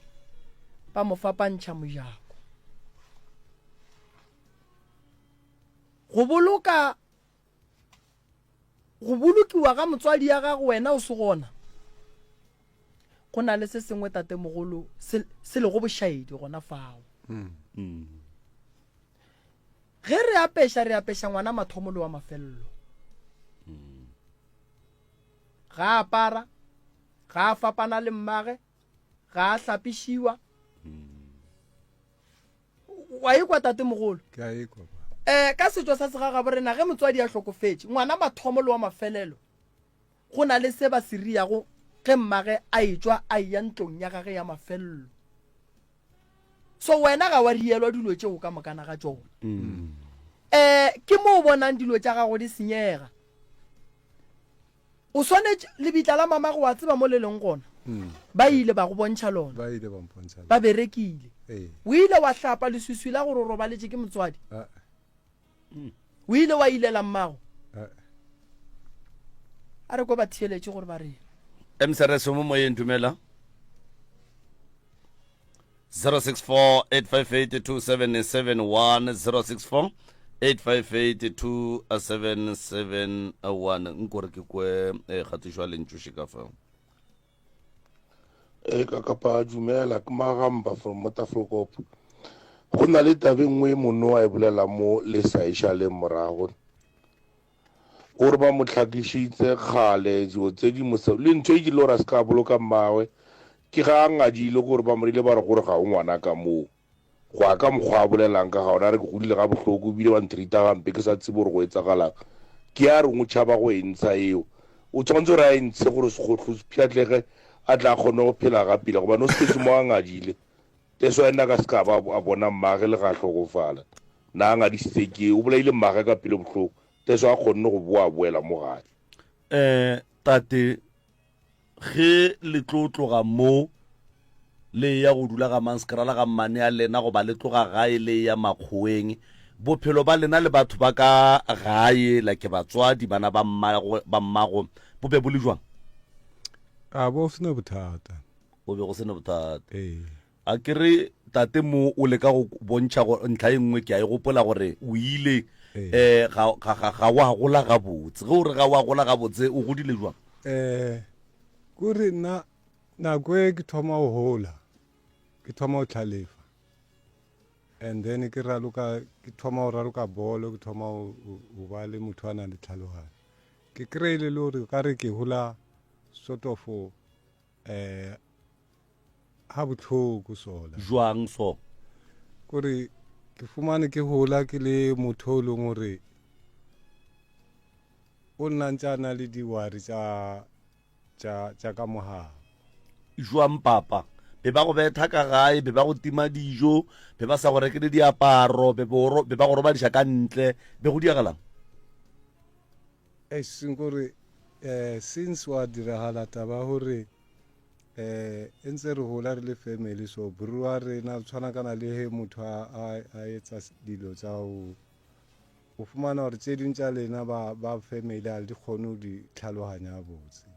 Ba mo fapantšha mojako. Go boloka go bolokiwa ga motswadi ya gago wena o se gona go na le se sengwe tatemogolo se, se lego bošaedi gona fao. Mm. Ge re apeša re apeša ngwana mathomo le wa mafelelo. Mm. Ga a apara, ga a fapana le mmage, ga a hlapišiwa. Mm. Wa ikwa tatemogolo? Ke a ikwa. Eh, ka setšo sa segagabo rena ge motswadi a hlokofetše, ngwana mathomo le wa mafelelo go na le se ba se riago ge mmage a etšwa a eya ntlong ya gage ya mafelelo. So wena ga wa rielwa dilo tšeo ka mokana ga tšona. Mm. Eh, ke mo o bonang dilo tša gago di senyega. O swanetše, lebitla la mamago wa tseba mo le leng gona. Mm. Ba ile ba go bontšha lona. Ba ile ba mpontšha lona. Ba berekile. Ee. O ile wa hlapa leswiswi la gore o robaletše ke motswadi. Ah. O ile wa ilela mmago. Ah. A re ko ba theeletše gore ba reng. MCRS mo moyeng dumela. 0648582771 0648582771 nkore ke kwe eh, kgatišo ya lentšu ka fa e ka kapa dumela ke magamba from motafelkop go na le tabe nngwe mono a e bolela mo le sa e šaleng morago O re ba mo hlakišitse kgale dilo tse di mo le ntho e kile gore a se ka boloka mmagwe ke ga a ngadile gore ba morile ba re gore ga o ngwana ka moo go ya ka mokgwa a bolelang ka ga ona a re ke godile ga bohloko ebile ba ntreata gampe ke sa tsebe gore go etsagalang ke a reng o tšhaba go e ntsha eo o tshwanetse gore a e ntshe gore sekgohlo se pšhatlege a tla kgone go phela ga pila gobane o setse mo a ngadile teso ena ka se ka ba a bona mmage le ga hlokofala na a ngadisitse ke o bolaile mmage ka pelo bohloko Teso a kgonne go boa boela mo gae. Eh, tate, ge le tlo tloga mo le eya go dula ga Manskrala ga mmane a lena goba le tloga gae le eya makgoweng, bophelo ba lena le batho ba ka gae, like batswadi, bana ba mmago, ba mmago, bo be bo le jwang? A bo sena bothata. Bo be go sena bothata. Ee. A ke re tate mo o leka go bontšha go ntlha e nngwe ke a e gopola gore o ile um ga, ga, ga, ga wa gola gabotse. Ge o re ga wa gola gabotse o godile jwang? Um kore nna nako e ke thoma go gola ke thoma go tlhalefa and then ke raloka ke thoma go raloka bolo ke thoma go ba le motho a nang le tlhaloganyo ke kry-ile le gore ka re ke gola sort of um ga botlhoko sola jwang so kore ke fumane ke gola ke le motho o leng gore o nna ntse a na le diwari tša tša tša ka mogabo jwang papa be ba go betha ka gae be ba go tima dijo be ba sa go rekele diaparo be ba go robadiša ka ntle be go diagalang e seng kore um since wa diragala taba gore um e ntse re gola re le family so bro wa rena tshwana kana le he motho a a etsa dilo tsa go o fumana gore tse ding tša lena ba ba family a di kgone go di tlhaloganya botse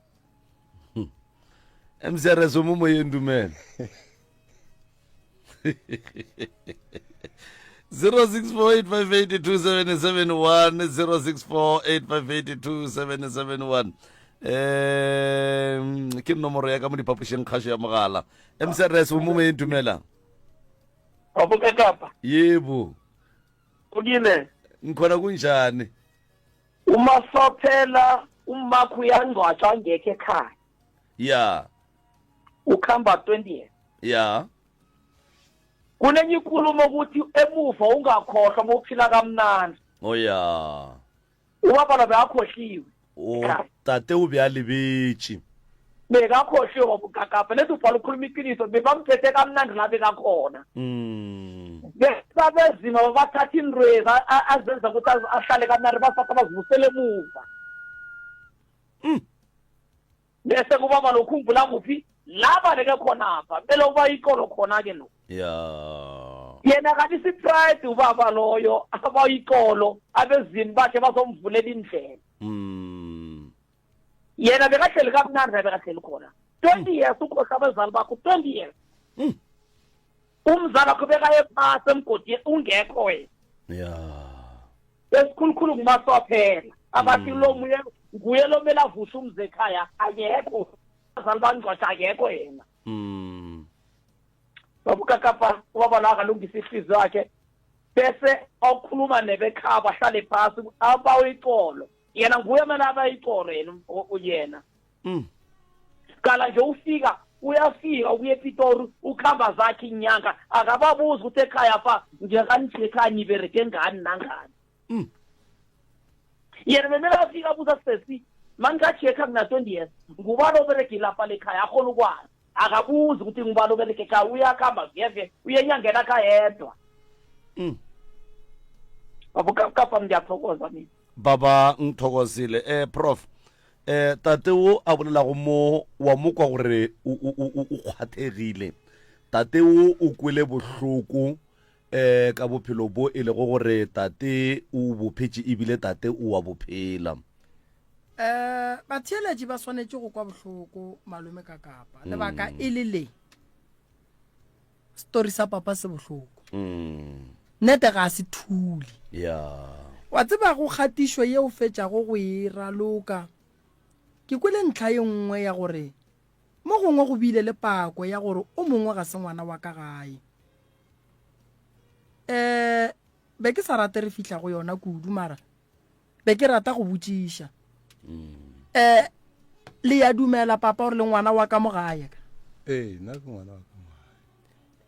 mcrs o mo moyeng dumela 0648582771 0648582771 um ke nomoro ya ka mo diphapošeng kgašo ya mogala mcrs o mo moyeng dumela Kapa. Yebo. Ukile. Ngikhona kunjani? Umasophela umakho uyangcwatshwa angekho ekhaya. Ya. Ukhamba 20 years. Ya. Kunenye inkulumo ukuthi emuva ungakhohlwa uma uphila kamnandi. Oh ya. Ubaba lo bekakhohliwe. O tate o be a lebetše. Bekakhohliwe baba uGagabha. Lethi ubhala ukhuluma iqiniso bebamphethe kamnandi la bekakhona. Mm. Besabezima babathatha iinrwezi azenza ukuthi ahlale kamnandi basatha bazibusele emuva. Mm. Bese kubaba lo khumbula kuphi la baleke khonapha kumele uba ikolo khona-ke lo. Ya. Yena kanti si-pride ubaba loyo abayikolo abezimu bakhe bazomvulela indlela. Mm. Yena bekahleli kamnandi la bekahleli khona. 20 years ukhohlwa abazali bakho 20 years. Mm. Umzalakho bekaye phasi emgodini ungekho wena. Ya. Esikhulukhulu ngumaswaphela abathi lo muye nguye lo mele avuse umzi ekhaya akekho. Abazali bangcwatsha akekho yena. Baba uKakapa ubaba lo akalungisa ihliziyo yakhe bese awukhuluma nebekhabo ahlale phasi abawe icolo. Yena nguye mele abawe icolo yena yena. Qala nje ufika uyafika ukuya ePitori ukhamba zakhe inyanga akababuzi ukuthi ekhaya fa njenganije ekhaya niberege ngani nangani. Yena bemele afika abuza sesi maningajekha ngina 20 years ngubani oberege ilapha lekhaya akhona ukwazi akabuzi ukuthi ngubani oberege ekhaya uyakhamba vyeve uye enyangeni akha yedwa. Baba uKapapa ngiyathokoza mina. Baba ngithokozile eh prof eh tate o a bolelago mo wa mo kwa gore o o o kgwathegile tate o o kwele bohloko eh ka bophelo bo e lego gore tate o bo phetše ebile tate o wa bophela. Eh batheeletši ba swanetše go kwa bohloko malome ka kapa lebaka e le le story sa papa se bohloko nnete ga se thule ya wa tseba go kgatišo ye o fetšago go e raloka ke kwele ntlha ye nngwe ya gore mo gongwe go bile le pako ya gore o mongwe ga se ngwana wa ka gae um be ke sa rate re fihla go yona kudu mara be ke rata go botšiša um le ya dumela papa gore le ngwana wa ka mo gae ka ee nna ke ngwana wa ka mo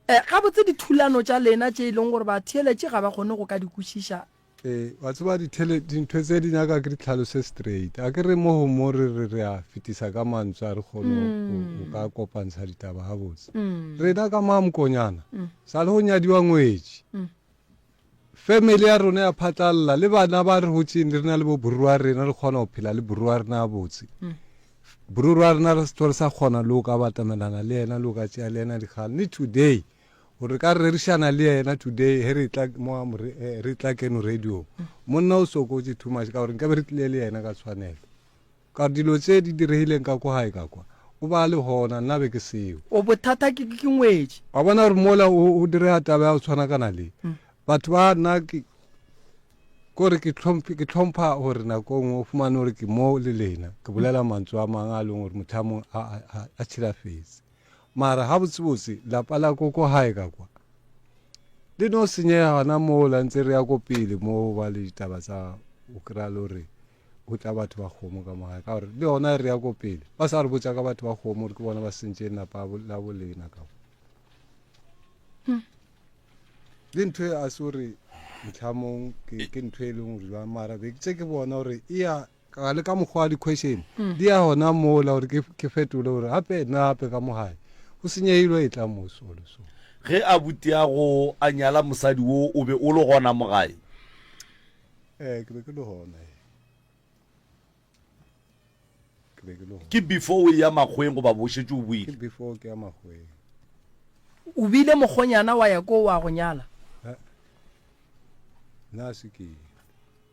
gae um gabotse dithulano tša lena tše e leng gore batheeletši ga ba kgone go ka di kwešiša ee wa tseba dintho tse di nyaka ke di tlhalose straight a ke re mo go mo re re re a fetisa ka mantswe a re kgone go ka kopantsha ditaba gabotse rena ka mamkonyana sa le go nyadiwa ngwetši Family ya rona ya phatlalla le bana ba re gotšeng re na le bo borro wa rena re kgona go phela le borro wa rena botse. Borro wa rena re se re sa kgona le o ka batamelana le yena le o ka tšea le yena dikgang le today gore ka rerišana le yena today he re tla mo re tla keno radio monna o sokotše too much ka gore nkabe re tlile le yena ka tshwanelo. Ka gore dilo tše di diregileng ka kwa gae ka kwa, o ba a le gona, nna be ke seo. O bothata ke, ke ngwetši. Wa bona gore mola o, o direga taba ya go tshwanakana le, batho ba nna ke, kore ke hlomphe, ke hlompha gore nako e nngwe o fumane gore ke mo le lena, ke bolela mantswe a mang a leng gore mohlomong a, a, a, a tšhilafetse. Mara gabotsebotse lapa la ko ko gae ka kwa, le no senyega gona mola ntse re ya ko pele mo ba le ditaba tsa o kry-a le gore go tla batho ba kgomo ka mo gae ka gore le yona re ya ko pele ba sa re botša ka batho ba kgomo gore ke bona ba sentšeng lapa la bolena ka hmm. le ntho e a se gore ntlhamong ke ntho e leng gore jwang mara be tse ke bona gore e ya ka le ka mokgwa wa di-question hmm. di ya gona mola gore ke fetole gore gape nna gape ka mo gae go senyegilwe e tla mo solo so ge a butiago a nyala mosadi wo o be o le gona mo gae Ee, ke be ke le gona. Ee. Ke be ke le gona. Ke before o eya makgoweng goba bo šetše o boile? Ke before ke ya makgoweng. O bile mokgonyana wa ya ko wa go nyala? Nna se ke.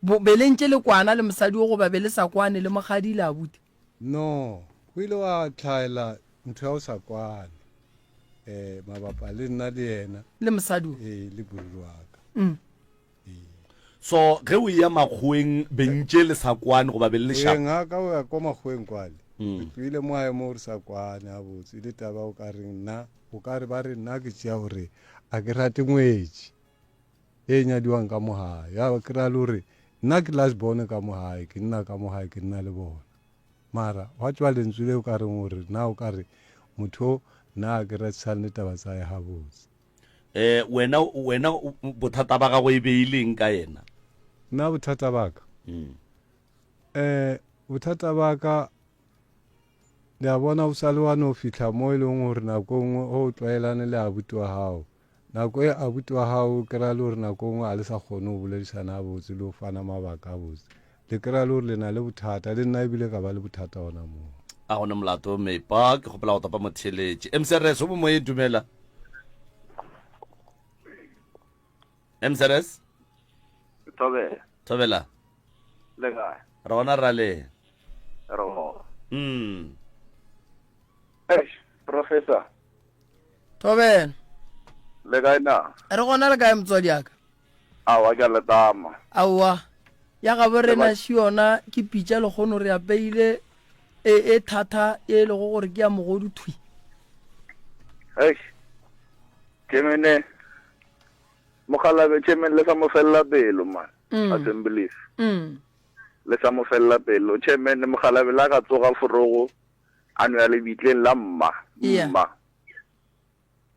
Bo be le ntše le kwana le mosadi o goba be le sa kwane le mokgadi le abuti? No, go ile wa tlhaela ntho ya go sa kwane. Eh, mabapa le nna le yena. Le mosadi o? Ee, le boruri wa ka. Mm. So ge o eya makgoweng bentše le sa kwane goba be le le Go yeng ga ka o ya kwa makgoweng kwale re tloile mo gae mo re sa kwane gabotse e le taba o ka reng nna o ka re ba re nna ke tšea gore a ke rate ngwetši e nyadiwang ka mo gae ya ke ra le gore nna ke last born ka mo gae ke nna ka mo gae ke nna le bona mara gwa tšwa lentswe le o ka reng gore na o ka re motho nna a ke ratisane le taba tsa ye gabotse Eh, wena wena bothata ba gago e be e leng ka yena? Nna bothata ba ka? Mm. Eh, bothata ba ka le a bona o sa le wa no fihla mo e leng gore nako e nngwe o tlwaelane le abuti wa gago nako e abuti wa gago o kry-a le gore nako e nngwe a le sa kgone go boledišana gabotse le go fana mabaka a botse le kry-a le gore le na le bothata le nna ebile ka ba le bothata gona moo a gone molato mepa ke kgopela go topa motheeletši mcrs o mo moyeng dumela mcrs Thobela. Thobela. Le kae? Re gona ra le. Re gona. Mm. Eish, professor. Thobela. Le kae na? Re gona le kae motswadi aka? Aowa ke a letama. Aowa. Ya gabo rena še yona ke pitša lekgono re apeile e e thata e lego gore ke ya mogodu thwi. Eish. Tšemene mokgalabe tšemene le sa mo felela pelo man. Mm. Assemblies. Mm. Le sa mo felela pelo tšemene mokgalabe la ka tsoga forogo a no ya lebitleng la mma. Yeah. Mma.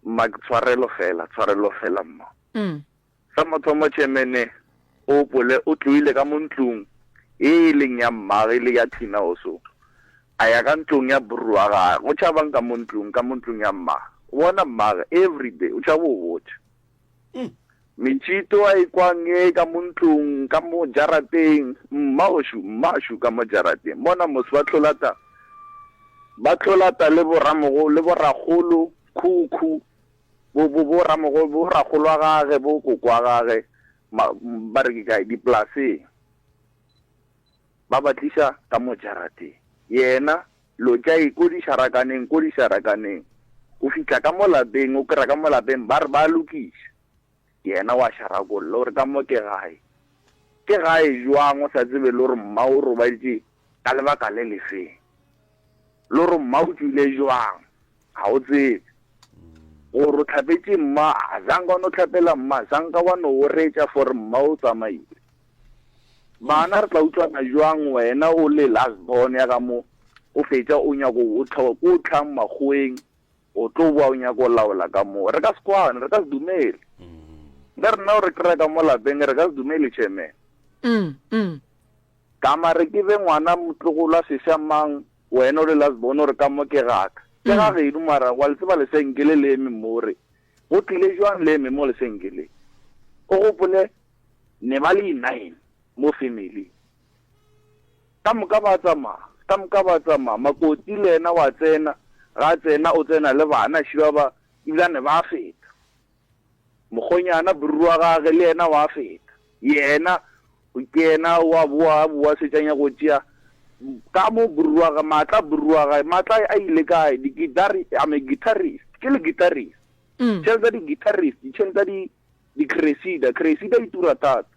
Mma ke tshwarelo fela, tshwarelo fela mma. Mm. Sa mathomo chairman o opole o tloile ka mo ntlong e e leng ya mmage le ya Tina also. A ya ka ntlong ya bru wa gage. O tšhabang ka mo ntlong, ka mo ntlong ya mmage. O bona mmage everyday, o tšhaba o botša. Mm. Metšito a e kwang e ka mo ntlong, ka mo jarateng, mma ošu, mma šu ka mo jarateng. Bona mos ba tlolata, ba tlolata le boramogo, le borakgolo, khukhu, bo, bo, bo ramogo, bo rakgolo wa gage, bo koko wa gage, ma, ba re ke kae, dipolaseng. Ba ba tliša ka mo jarateng. Yena, lo tša e ko dišarakaneng, ko dišarakaneng. O fihla ka mo lapeng, o kry-a ka mo lapeng ba re ba lokiša. Yena wa šarakolla, o re ka mo ke gae. Ke gae jwang o sa tsebe le gore mma o robaditše ka lebaka le lefeng? Le gore mma o tšwile jwang? Ga o tsebe. Gore o hlapetše mma, a zanka wa no hlapela mma, zanka wa no oretša for mma o tsamaile. Bana re tla utlwana jwang wena o le last born ya ka mo o fetša o nyako o ko o tlhang makgoweng o tlo boa o nyako laola ka mo re ka se kwane re ka se dumele le rena o re kry-a ka mo lapeng re ka se dumele chairman mm, mm. ka mare ke be ngwana motlogolo a seša mang wena o le last born o re ka mo ke gaka ke ga mm. geno mara wa le tseba lesenke le le eme mo re go tlile jwang le eme mo lesenke le o gopole Ne ba le nine mo family. Ka moka ba tsamaya, ka moka ba tsamaya. Makoti le yena wa tsena, ga a tsena o tsena le bana šiba ba ebilane ba feta. Mokgonyana bruru wa gage le yena wa feta. Yena ke yena wa boa a boa setša nyako tšea ka mo bruru wa gage, maatla bruru wa gage, maatla a ile kae? Di-guitar, I'm a guitarist, ke le guitarist. Tšhelete tsa di-guitarist, ditšhelete tsa di Di-Cressida, Cressida e tura thata.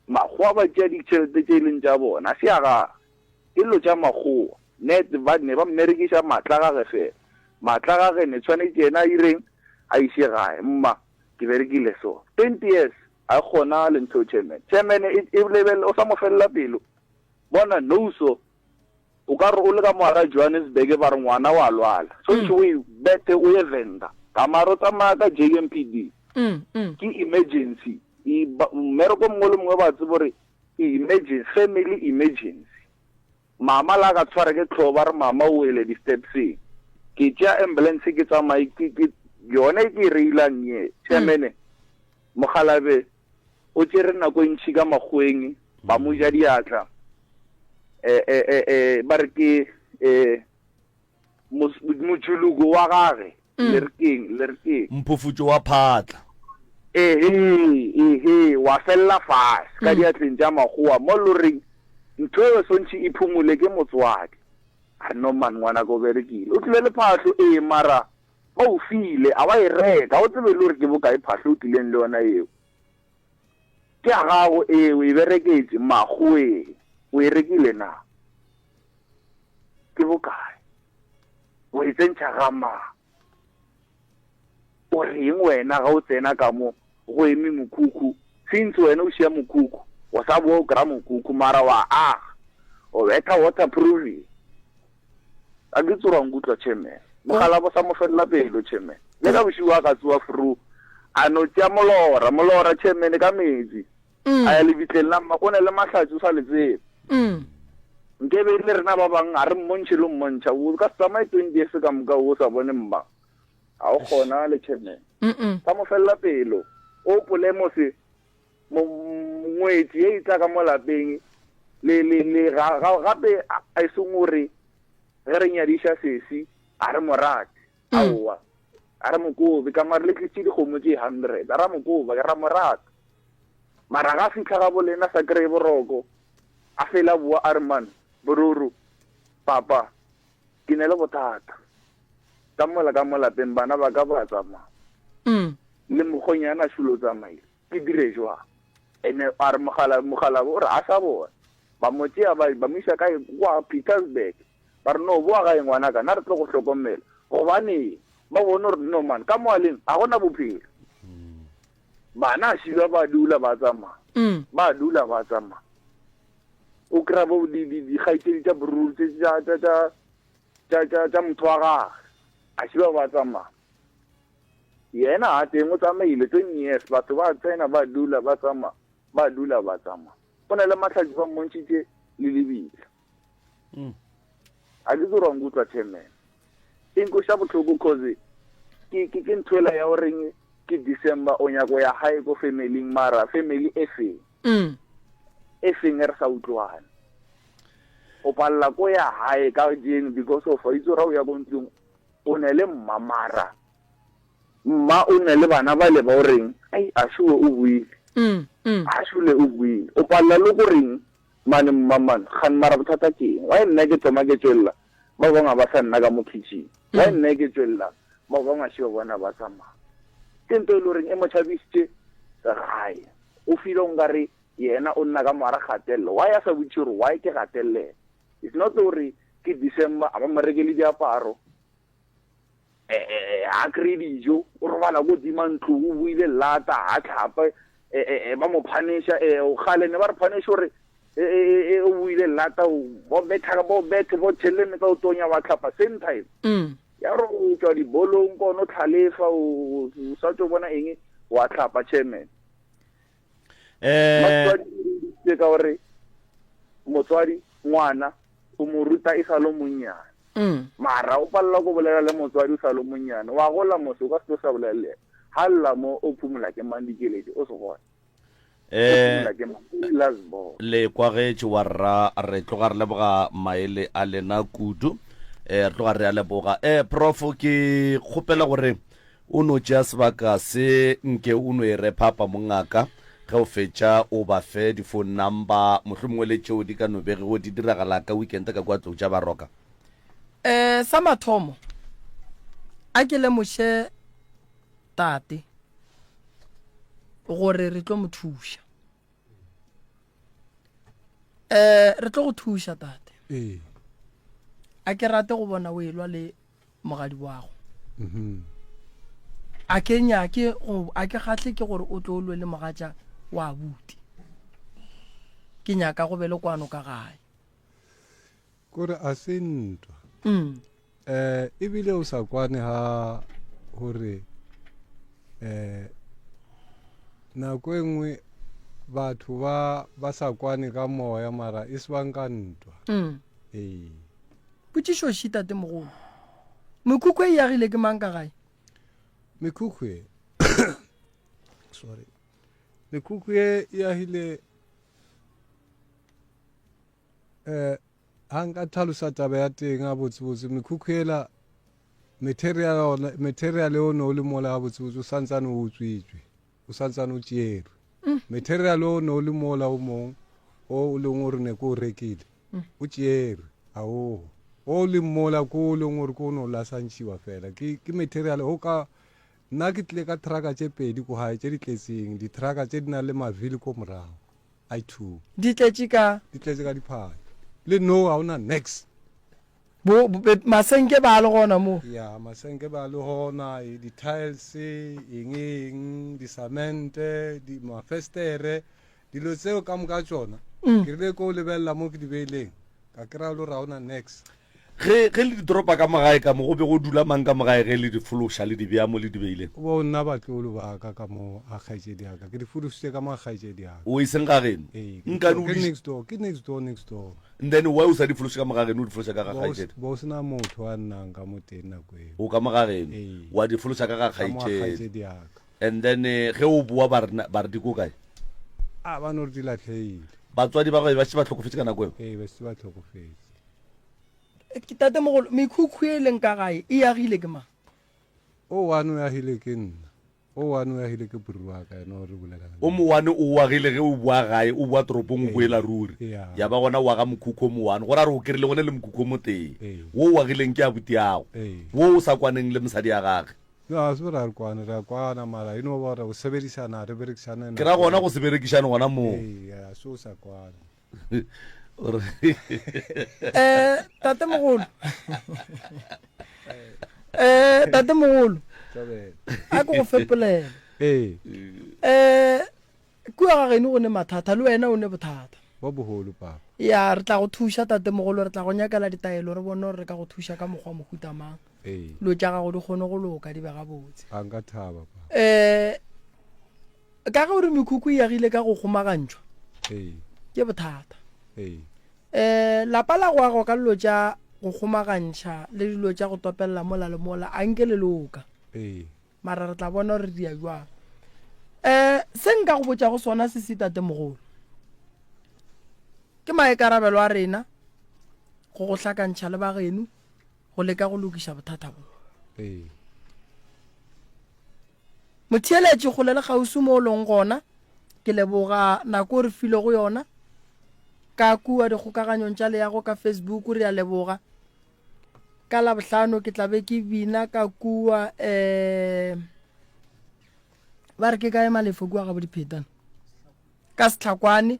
Makgowa ba tšea ditšhelete tše e leng tša bona, a se ya gage. Ke dilo tša makgowa. Net ba ne ba mmerekiša maatla a gage fela. Maatla a gage ne tshwanetše yena a ireng? A iše gae. Mma, ke berekile so. 20 years, ga e kgonagale ntho eo chairman. Chairman e, e lebelele, o sa mo felela pelo. Bona, no so. O ka re o le ka mo gara Johannesburg ba re ngwana wa lwala. Swantšhe o e bethe o ye Venda. Ka mara o tsamaya ka JMPD. Ke emergency. E ba mmereko mongwe le mongwe ba tseba gore ke emergency, family emergency. Mama la ka tshwara ke tlhogo ba re mama o wele di-stepseng. Ke tšea ambulance ke tsamaye ke ke yone e ke e reilang ye. Chairman, mokgalabe o tšere nako e ntši ka makgoweng ba mo ja diatla eh, eh, eh, eh, ba re ke eh, motšhologo wa gage mm. le re keng le re keng mphufutšo wa phatla ehe ehe wa felela fase ka mm. diatleng tša makgowa mo lo reng ntho e swantšhe e phumole ke motswadi a re no man ngwana ko berekile o tlile le phahlo ee mara Ba o file, a wa e reka, o tsebe le gore ke bokae phahlo o tlileng le yona eo. Ke ya gago, ee, o e bereketše, makgoweng. O e rekile na? Ke bokae? O e tsentšha ga mang? O reng wena ga o tsena ka mo go eme mokhukhu? Since wena o šia mokhukhu, o sa boa o kry-a mokhukhu mara wa aga, o betha waterproofing. A ke tsore wa nkutlwa chairman. Mogala bo sa mo felela pelo chairman. Le ka bošigo a ka tsoa fru a no tšea molora, molora chairman ka metsi. Mm. A ya lebitleng la mma o ne le mahlatsi o sa le tsebe. Mm. Nke be le rena ba bang a re mmontšhe le mmontšha o ka se tsamaye 20 years ka moka o sa bone mma. Ga o kgona le chairman. Sa mo felela pelo. O pole mose ngwetši ye e tla ka mo lapeng le le le ga gape a e seng gore ge re nyadiša sesi a re mo rate mm. aowa a re mokobe ka mare le tlisitše dikgomo tše hundred a ra mokoba ke ra mo rata mara ga fitlha ga bolena sa kry boroko a fela boa a re man bororo papa ke ne le bothata ka mola ka mo lapeng bana ba ka ba tsamaya. Mm. Le mokgonyana šolo o tsamaile. Ke dire jwang? Ene a re mogala mogala o re a sa bona. Ba mo tšea ba ba mo isa kae kwa Pietersburg. Ba re no boa gae ngwanaka nna re tlo go hlokomela. Gobane ba bone gore no man ka mo a leng ga gona bophelo. Bana a šiba ba dula ba tsamaya. Mm. Ba dula ba tsamaya. O kry-a bo di di dikgaetšedi tša boruru tše tša tša tša tša tša tša motho wa gage. A šiba ba tsamaya. Yena a teng o tsamaile 20 years batho ba tsena ba dula ba tsamaya ba dula ba tsamaya. Go na le mahlatse ba mmontšhitše le lebitla. Mm. A ke tsore wa nkutlwa chairman. E nkweša bohloko cause ke ke ke ntho ela ya goreng ke December o nyako ya gae ko family-ing mara family e feng? Mm. E feng e re sa utlwane. O palela ko ya gae ka jeno because of itse gore o ya ko ntlong o ne le mma mara mma o ne le bana ba le ba o reng ai a shuwe o buile mm, mm. a shule o buile o palela le go reng mane mma mane gan mara bothata ke eng why nna ke thoma ke tswelela ba bangwe ba sa nna ka mo kitchen why mm. nna ke tswelela ba bangwe a shio bona ba tsamaya ke nto e le goreng e mo tšhabisitše gae o file o nkare yena o nna ka moara gatelelo why a sa botse gore why ke gatelela It's not gore ke December a ba mo rekele diaparo eh, eh, eh, ha kry dijo o robala ko dima ntlo o buile lata ha tlhape ba mo phanisha gale ne ba re phanisha gore o buile lata bo betha bo bethe bo tšhelele metsa o tonya wa tlhapa same time mm. ya gore o tswa dibolong kono tlhalefa o sa tso bona eng wa tlhapa chairman eh ke ka gore motswadi ngwana o mo ruta e sa le monnyane mm. mara o palela ko bolela le motswadi o sa le monnyane wa gola mose o ka se tlo sa bolela le ena ga lla mo o phumola ke mang dikeledi o se gona eh le kwagetše wa rra re tloga re leboga maele a lena kudu eh re tloga re a leboga eh prof ke kgopela gore O no tšea sebaka se nke o no e rephapa mongaka, ge o fetša o ba fe di phone number mohlomongwe le tšeo di ka no begego di diragala ka weekend ka kua Tlou tša Baroka. Eh, sa mathomo, a ke lemoše tate gore re tlo mo thuša. Eh, re tlo go thuša tate. Ee. A ke rate go bona o elwa le mogadi wago. Mhm. A ke nyake go a ke kgahle ke gore o tlo lwe le mogatša wa abuti. Ke nyaka go be le kwano ka gae. Kore a se ntwa. Mm. Eh ebile o sa kwane ha hore eh nako e nngwe batho ba ba sa kwane ka moya mara e se bang ka ntwa. Mm. Ee. Potšišo ši tate mogolo. Mekhukhu e agile ke mang ka gae? Mekhukhu e sorry. Mekhukhu e e agile eh ha nka tlhalosa taba ya teng ga botsebotse mekhukhu ela material ona material o ne o le mola ga botsebotse o santsane o utswitswe o santsane o tšerwe mm. material o ne o le mola o mong o o leng gore ne ko o rekile mm. o tšerwe a oo o leng mola ko o leng gore ko o ne o lasantšhiwa fela ke ke material o ka nna ke tlile ka trucka tše pedi ko gae tše di tletseng di-trucka tše di nang le mavili ko morago i two Di tletše ka. Di tletše ka diphahlo. Le no ga ona nex. Bo, bo, masenke ba le gona mo. Ya, masenke ba le gona, e, di-tiles, eng eng, disamente, di, mafestere, dilo tseo ka moka tšona. Mm. Ke rile ko lebelela mo ke di beileng, ka kry-a le gore ga ona nex. Ge, ge le di toropa ka mo gae ka mo, go be go dula mang ka mo gae ge le di fološa le di bea mo le di beileng? Bo nna batlolo ba ka ka mo ga kgaetšedi ya ka. Ke di fološitše ka mo ga kgaetšedi ya ka. O e seng ga geno? Ee, ke di Nkane o ke di. next door, ke next door, next door. And then why o sa di fološe ka mo ga geno, o di fološa ka ga Bo o kgaetšedi? bo se na motho a nnang ka mo teng nako eo. O ka mo ga geno, Ee. wa di fološa ka ga Ka mo ga kgaetšedi. kgaetšedi ya ka. And then ge o boa ba re, ba re di ko kae? A ba no re di lahlehile. Batswadi ba gago ba šetše ba hlokofetše ka nako eo? Ee, ba šetše ba hlokofetše. Tatemogolo, mekhukhu e leng ka gae e agile ke mang? O one o agile ke nna, o one o agile ke bru wa ka, yena o re bolelang. O mowane o agile ge o boa gae, o boa toropong o boela ruri. Ya ba gona o aga mokhukhu o mowane. Go ra gore o kerile gone le mokhukhu o motee. Wo o agileng ke abuti yago. Wo o sa kwaneng le mosadi ya gage. No, a se gore a re kwane, re a kwana mara e no ba gore go sebedisana, re berekisane Ke ra gona go se berekišane gona moo. Ee, a se o sa kwane. Eh, tate mogolo. Eh, tate mogolo. A ke go fepolele. Ee. Eh, kua ga geno go ne mathata le wena o ne bothata. Bo boholo papa. Ya, re tla go thuša tate mogolo, re tla go nyakela ditaelo re bone gore re ka go thuša ka mokgwa mohuta mang. Ee. Dilo tša gago di kgone go loka di be gabotse. A nka thaba papa. Eh, ka ge o re mekhukhu e agile ka go kgomagantšhwa Ee. ke bothata. Ee. Eh, lapa la go agwa ka dilo tša go kgomagantšha le dilo tša go topelela mola le mola a nke le loka. Ee. Mara re tla bona gore di ya jwang. Eh, se nka go botšago sona se se tatemogolo ke maikarabelo a rena go go hlakantšha le bageno go leka go lokiša bothata bo. Ee. Motheeletši kgole le kgauswi mo o leng gona, ke leboga nako o re filego yona ka kua dikgokaganyong tša leago ka Facebook re a leboga. Ka Labohlano ke tla be ke bina ka kua um ba re ke kae Malefo kua ga bodiphetana ka Sehlakwane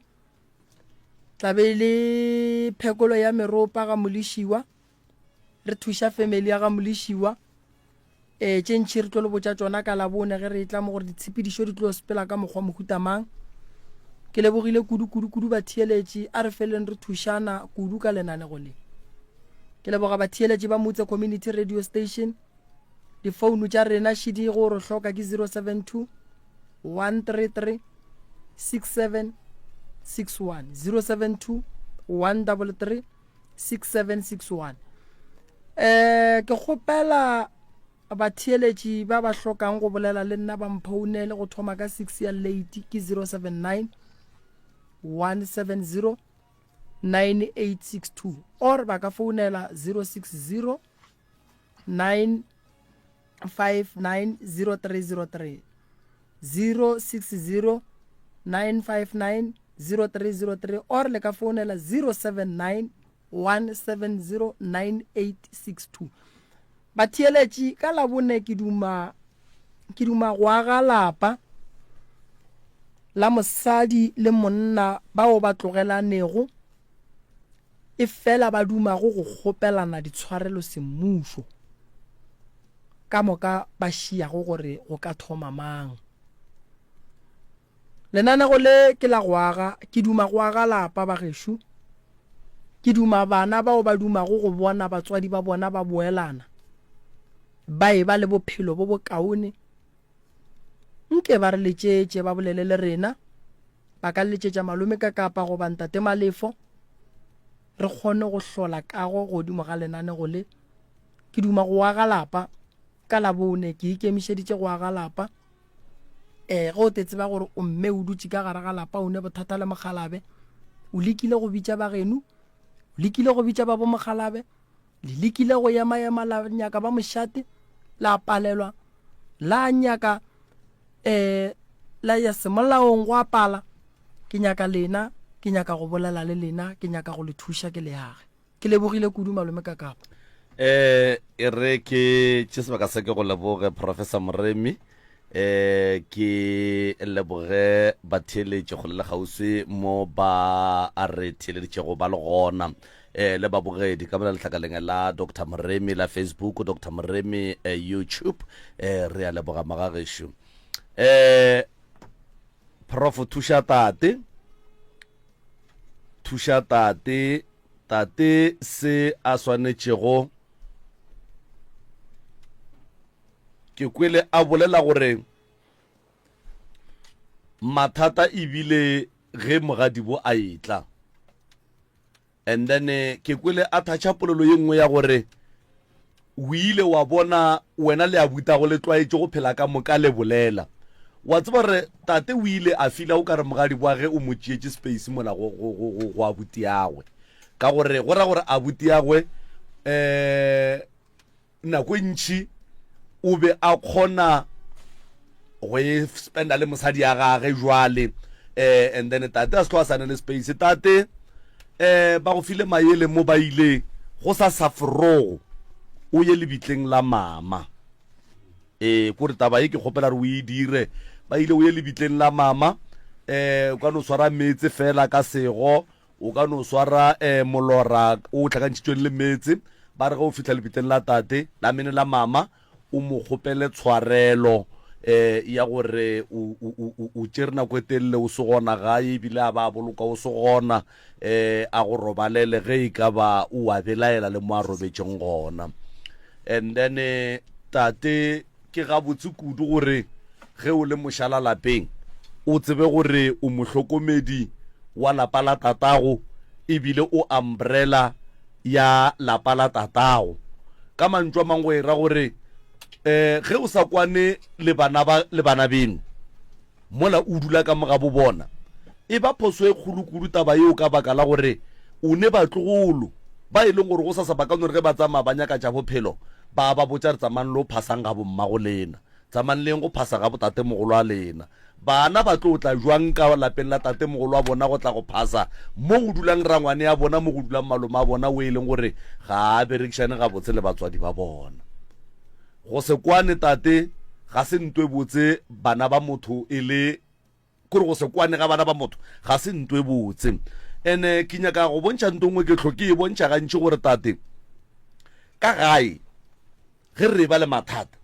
tla be e le phekolo ya meropa ga Molišiwa re thuša family ya ga Molišiwa um tše ntšhi re tlo le botša tšona ka labone ge re e tla mo gore ditshepedišo di tlo sepela ka mokgwa mohuta mang ke lebogile kudu kudu kudu batheeletši a re feleng re thušana kudu ka lenanego le ke leboga batheeletši ba motse community radio station difounu tša rena šidi go re hloka ke 072 133 6761 072 133 6761 eh ke kgopela batheeletši ba ba hlokang go bolela le nna ba mphounele go thoma ka 6 ya late ke 079 170 9862 or ba ka founela 060 959 0303 060 959 0303 or le ka founela 079 170 9862. Batheeletši, ka Labone ke duma ke duma go aga lapa la mosadi le monna bao ba tlogelanego efela ba dumago go kgopelana ditshwarelo semmušo. Ka moka ba šiago gore go ka thoma mang. Lenanego le ke la go aga. Ke duma go aga lapa, bagešo. Ke duma bana bao ba dumago go bona batswadi ba bona ba boelana, ba eba le bophelo bo bokaone. Nke ba re letšetše, ba bolele le rena. Ba ka letšetša malome ka kapa goba ntate Malefo. Re kgone go hlola kago godimo ga lenanego le. Ke duma go aga lapa. Ka Labone, ke ikemišeditše go aga lapa. Eh, ge o te tseba gore o mme o dutše ka gare ga lapa o ne bothata le mokgalabe, o lekile go bitša ba geno, o lekile go bitša ba bo mokgalabe, le lekile go ema-ema la nyaka ba mošate, la palelwa, la nyaka eh la ya semolaong go apala. Ke nyaka lena, ke nyaka go bolela le lena, ke nyaka go le thuša ke le age. Ke lebogile kudu malome Kakapa. Eh, e re ke tše sebaka se ke go leboge Professor Moremi eh ke leboge batheeletši kgole le kgauswi mo ba a re theeleditšego ba le gona eh le babogedi ka mola lehlakaleng la Dr Moremi la Facebook Dr Moremi eh, YouTube eh re a leboga magagešo eh Prof thuša tate thuša tate Tate se a swanetšego. Ke kwele a bolela gore mathata e bile ge mogadibo a etla. And then ke kwele a thatšha polelo ye nngwe ya gore O ile wa bona wena le abutago le tlwaetše go phela ka moka le bolela. Wa tseba gore tate o ile a fila o ka re mogadi wa ge o mo tšeetše space mola go, go, go, go, go abutiagwe. Ka gore go ra gore abutiagwe eh nako e ntši o be a kgona go e spenda le mosadi ya gage jwale eh and then tate a se tlo a sane le space tate eh ba go file mayele mo ba ile go sa safrogo o ye lebitleng la mama. Ee, kore taba ye ke kgopela re o e dire. Ba ile o ye lebitleng la mama, eh, o ka no swara meetse fela ka sego, o ka no swara eh, molora o hlakantšhitšweng le meetse. Ba re ge o fihla lebitleng la tate, la mene la mama, o mo kgopele tshwarelo eh, ya gore o, o, o, o, o tšere nako e telele o se gona gae, ebile a ba a boloka o se gona, eh, a go robalele ge e ka ba o a belaela le mo a robetšeng gona. And then eh, tate ke gabotse kudu gore ge o le mošala lapeng o tsebe gore o mohlokomedi wa lapa la tatago ebile o umbrella ya lapa la tatago. Ka mantšu a mangwe go e ra gore um ge o sa kwane le bana ba le bana beno mola o dula ka mo ga bo bona, e ba phoso e kgolo kudu taba yeo ka baka la gore o ne batlogolo ba e leng gore gosasa ba ka no re ge ba tsamaya ba nyaka tša bophelo ba ba botša re tsamayang le o phasang ga bommago lena, tsamayang le yeng go phasa ga botatemogolo a lena. Bana ba tlo tla jwang ka lapeng la tatemogolo wa bona go tla go phasa mo go dulang rangwane ya bona, mo go dulang malome a bona o e leng gore ga a berekišane gabotse le batswadi ba bona? Go se kwane tate ga se nto e botse bana ba motho e le kore go se kwane ga bana ba motho ga se nto e botse. Ene ke nyaka go bontšha nto nngwe ke hlo ke e bontšha gantši gore tate ka gae ge re ba le mathata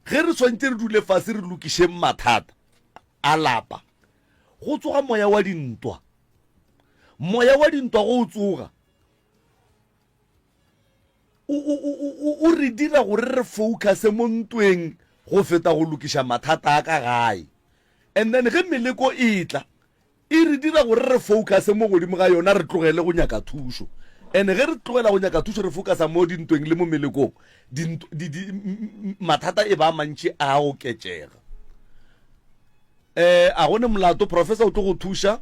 ge re swantše re dule fase re lokišeng mathata a lapa go tsoga moya wa dintwa moya wa dintwa go o tsoga o, o, o, o re dira gore re focuse mo ntweng go feta go lokiša mathata a ka gae. And then ge meleko e tla, e re dira gore re focuse mo godimo ga yona, re tlogele go nyaka thušo. And ge re tlogela go nyaka thušo, re focusa mo dintweng le mo melekong, dint, di, di, mathata e ba a mantši a oketšega. Eh, a go ne molato, professor o tlo go thuša.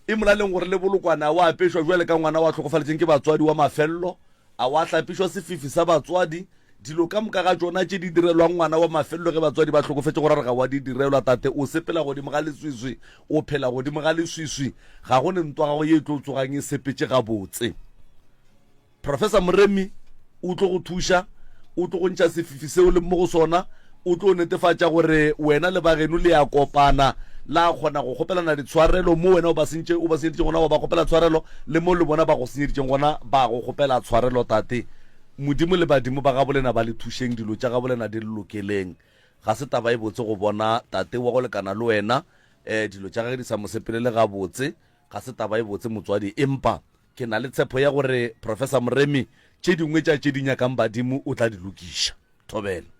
E molaleng gore le bolokwane a wa apešwa bjale ka ngwana wa hlokofaletšeng ke batswadi wa mafello, a wa hlapišwa sefifi sa batswadi, dilo ka moka ga tšona tše di direlwang ngwana wa mafello ge batswadi ba hlokofetše go ra re ga wa di direlwa. Tate o sepela godimo ga leswiswi, o phela godimo ga leswiswi, ga go ne ntwa gago ye e tlo tsogang e sepetše gabotse. Professor Moremi o tlo go thuša, o tlo go ntšha sefifi seo leng mo go sona, o tlo netefatša gore wena le bageno le ya kopana, la kgona go kgopelana ditshwarelo mo wena o ba sentše o ba senyeditšeng gona wa ba kgopela tshwarelo, le mo le bona ba go senyeditšeng gona ba go kgopela tshwarelo. Tate, Modimo le badimo ba gabolena ba le thušeng, dilo tša gabolena di le lokeleng. Ga se taba e botse go bona tate wa go lekana le wena um dilo tša gage di sa mo sepelele gabotse. Ga se taba e botse motswadi, empa Ke na le tshepo ya gore Professor Moremi tše dingwe tša tše di nyakang badimo o tla di lokiša. Thobela.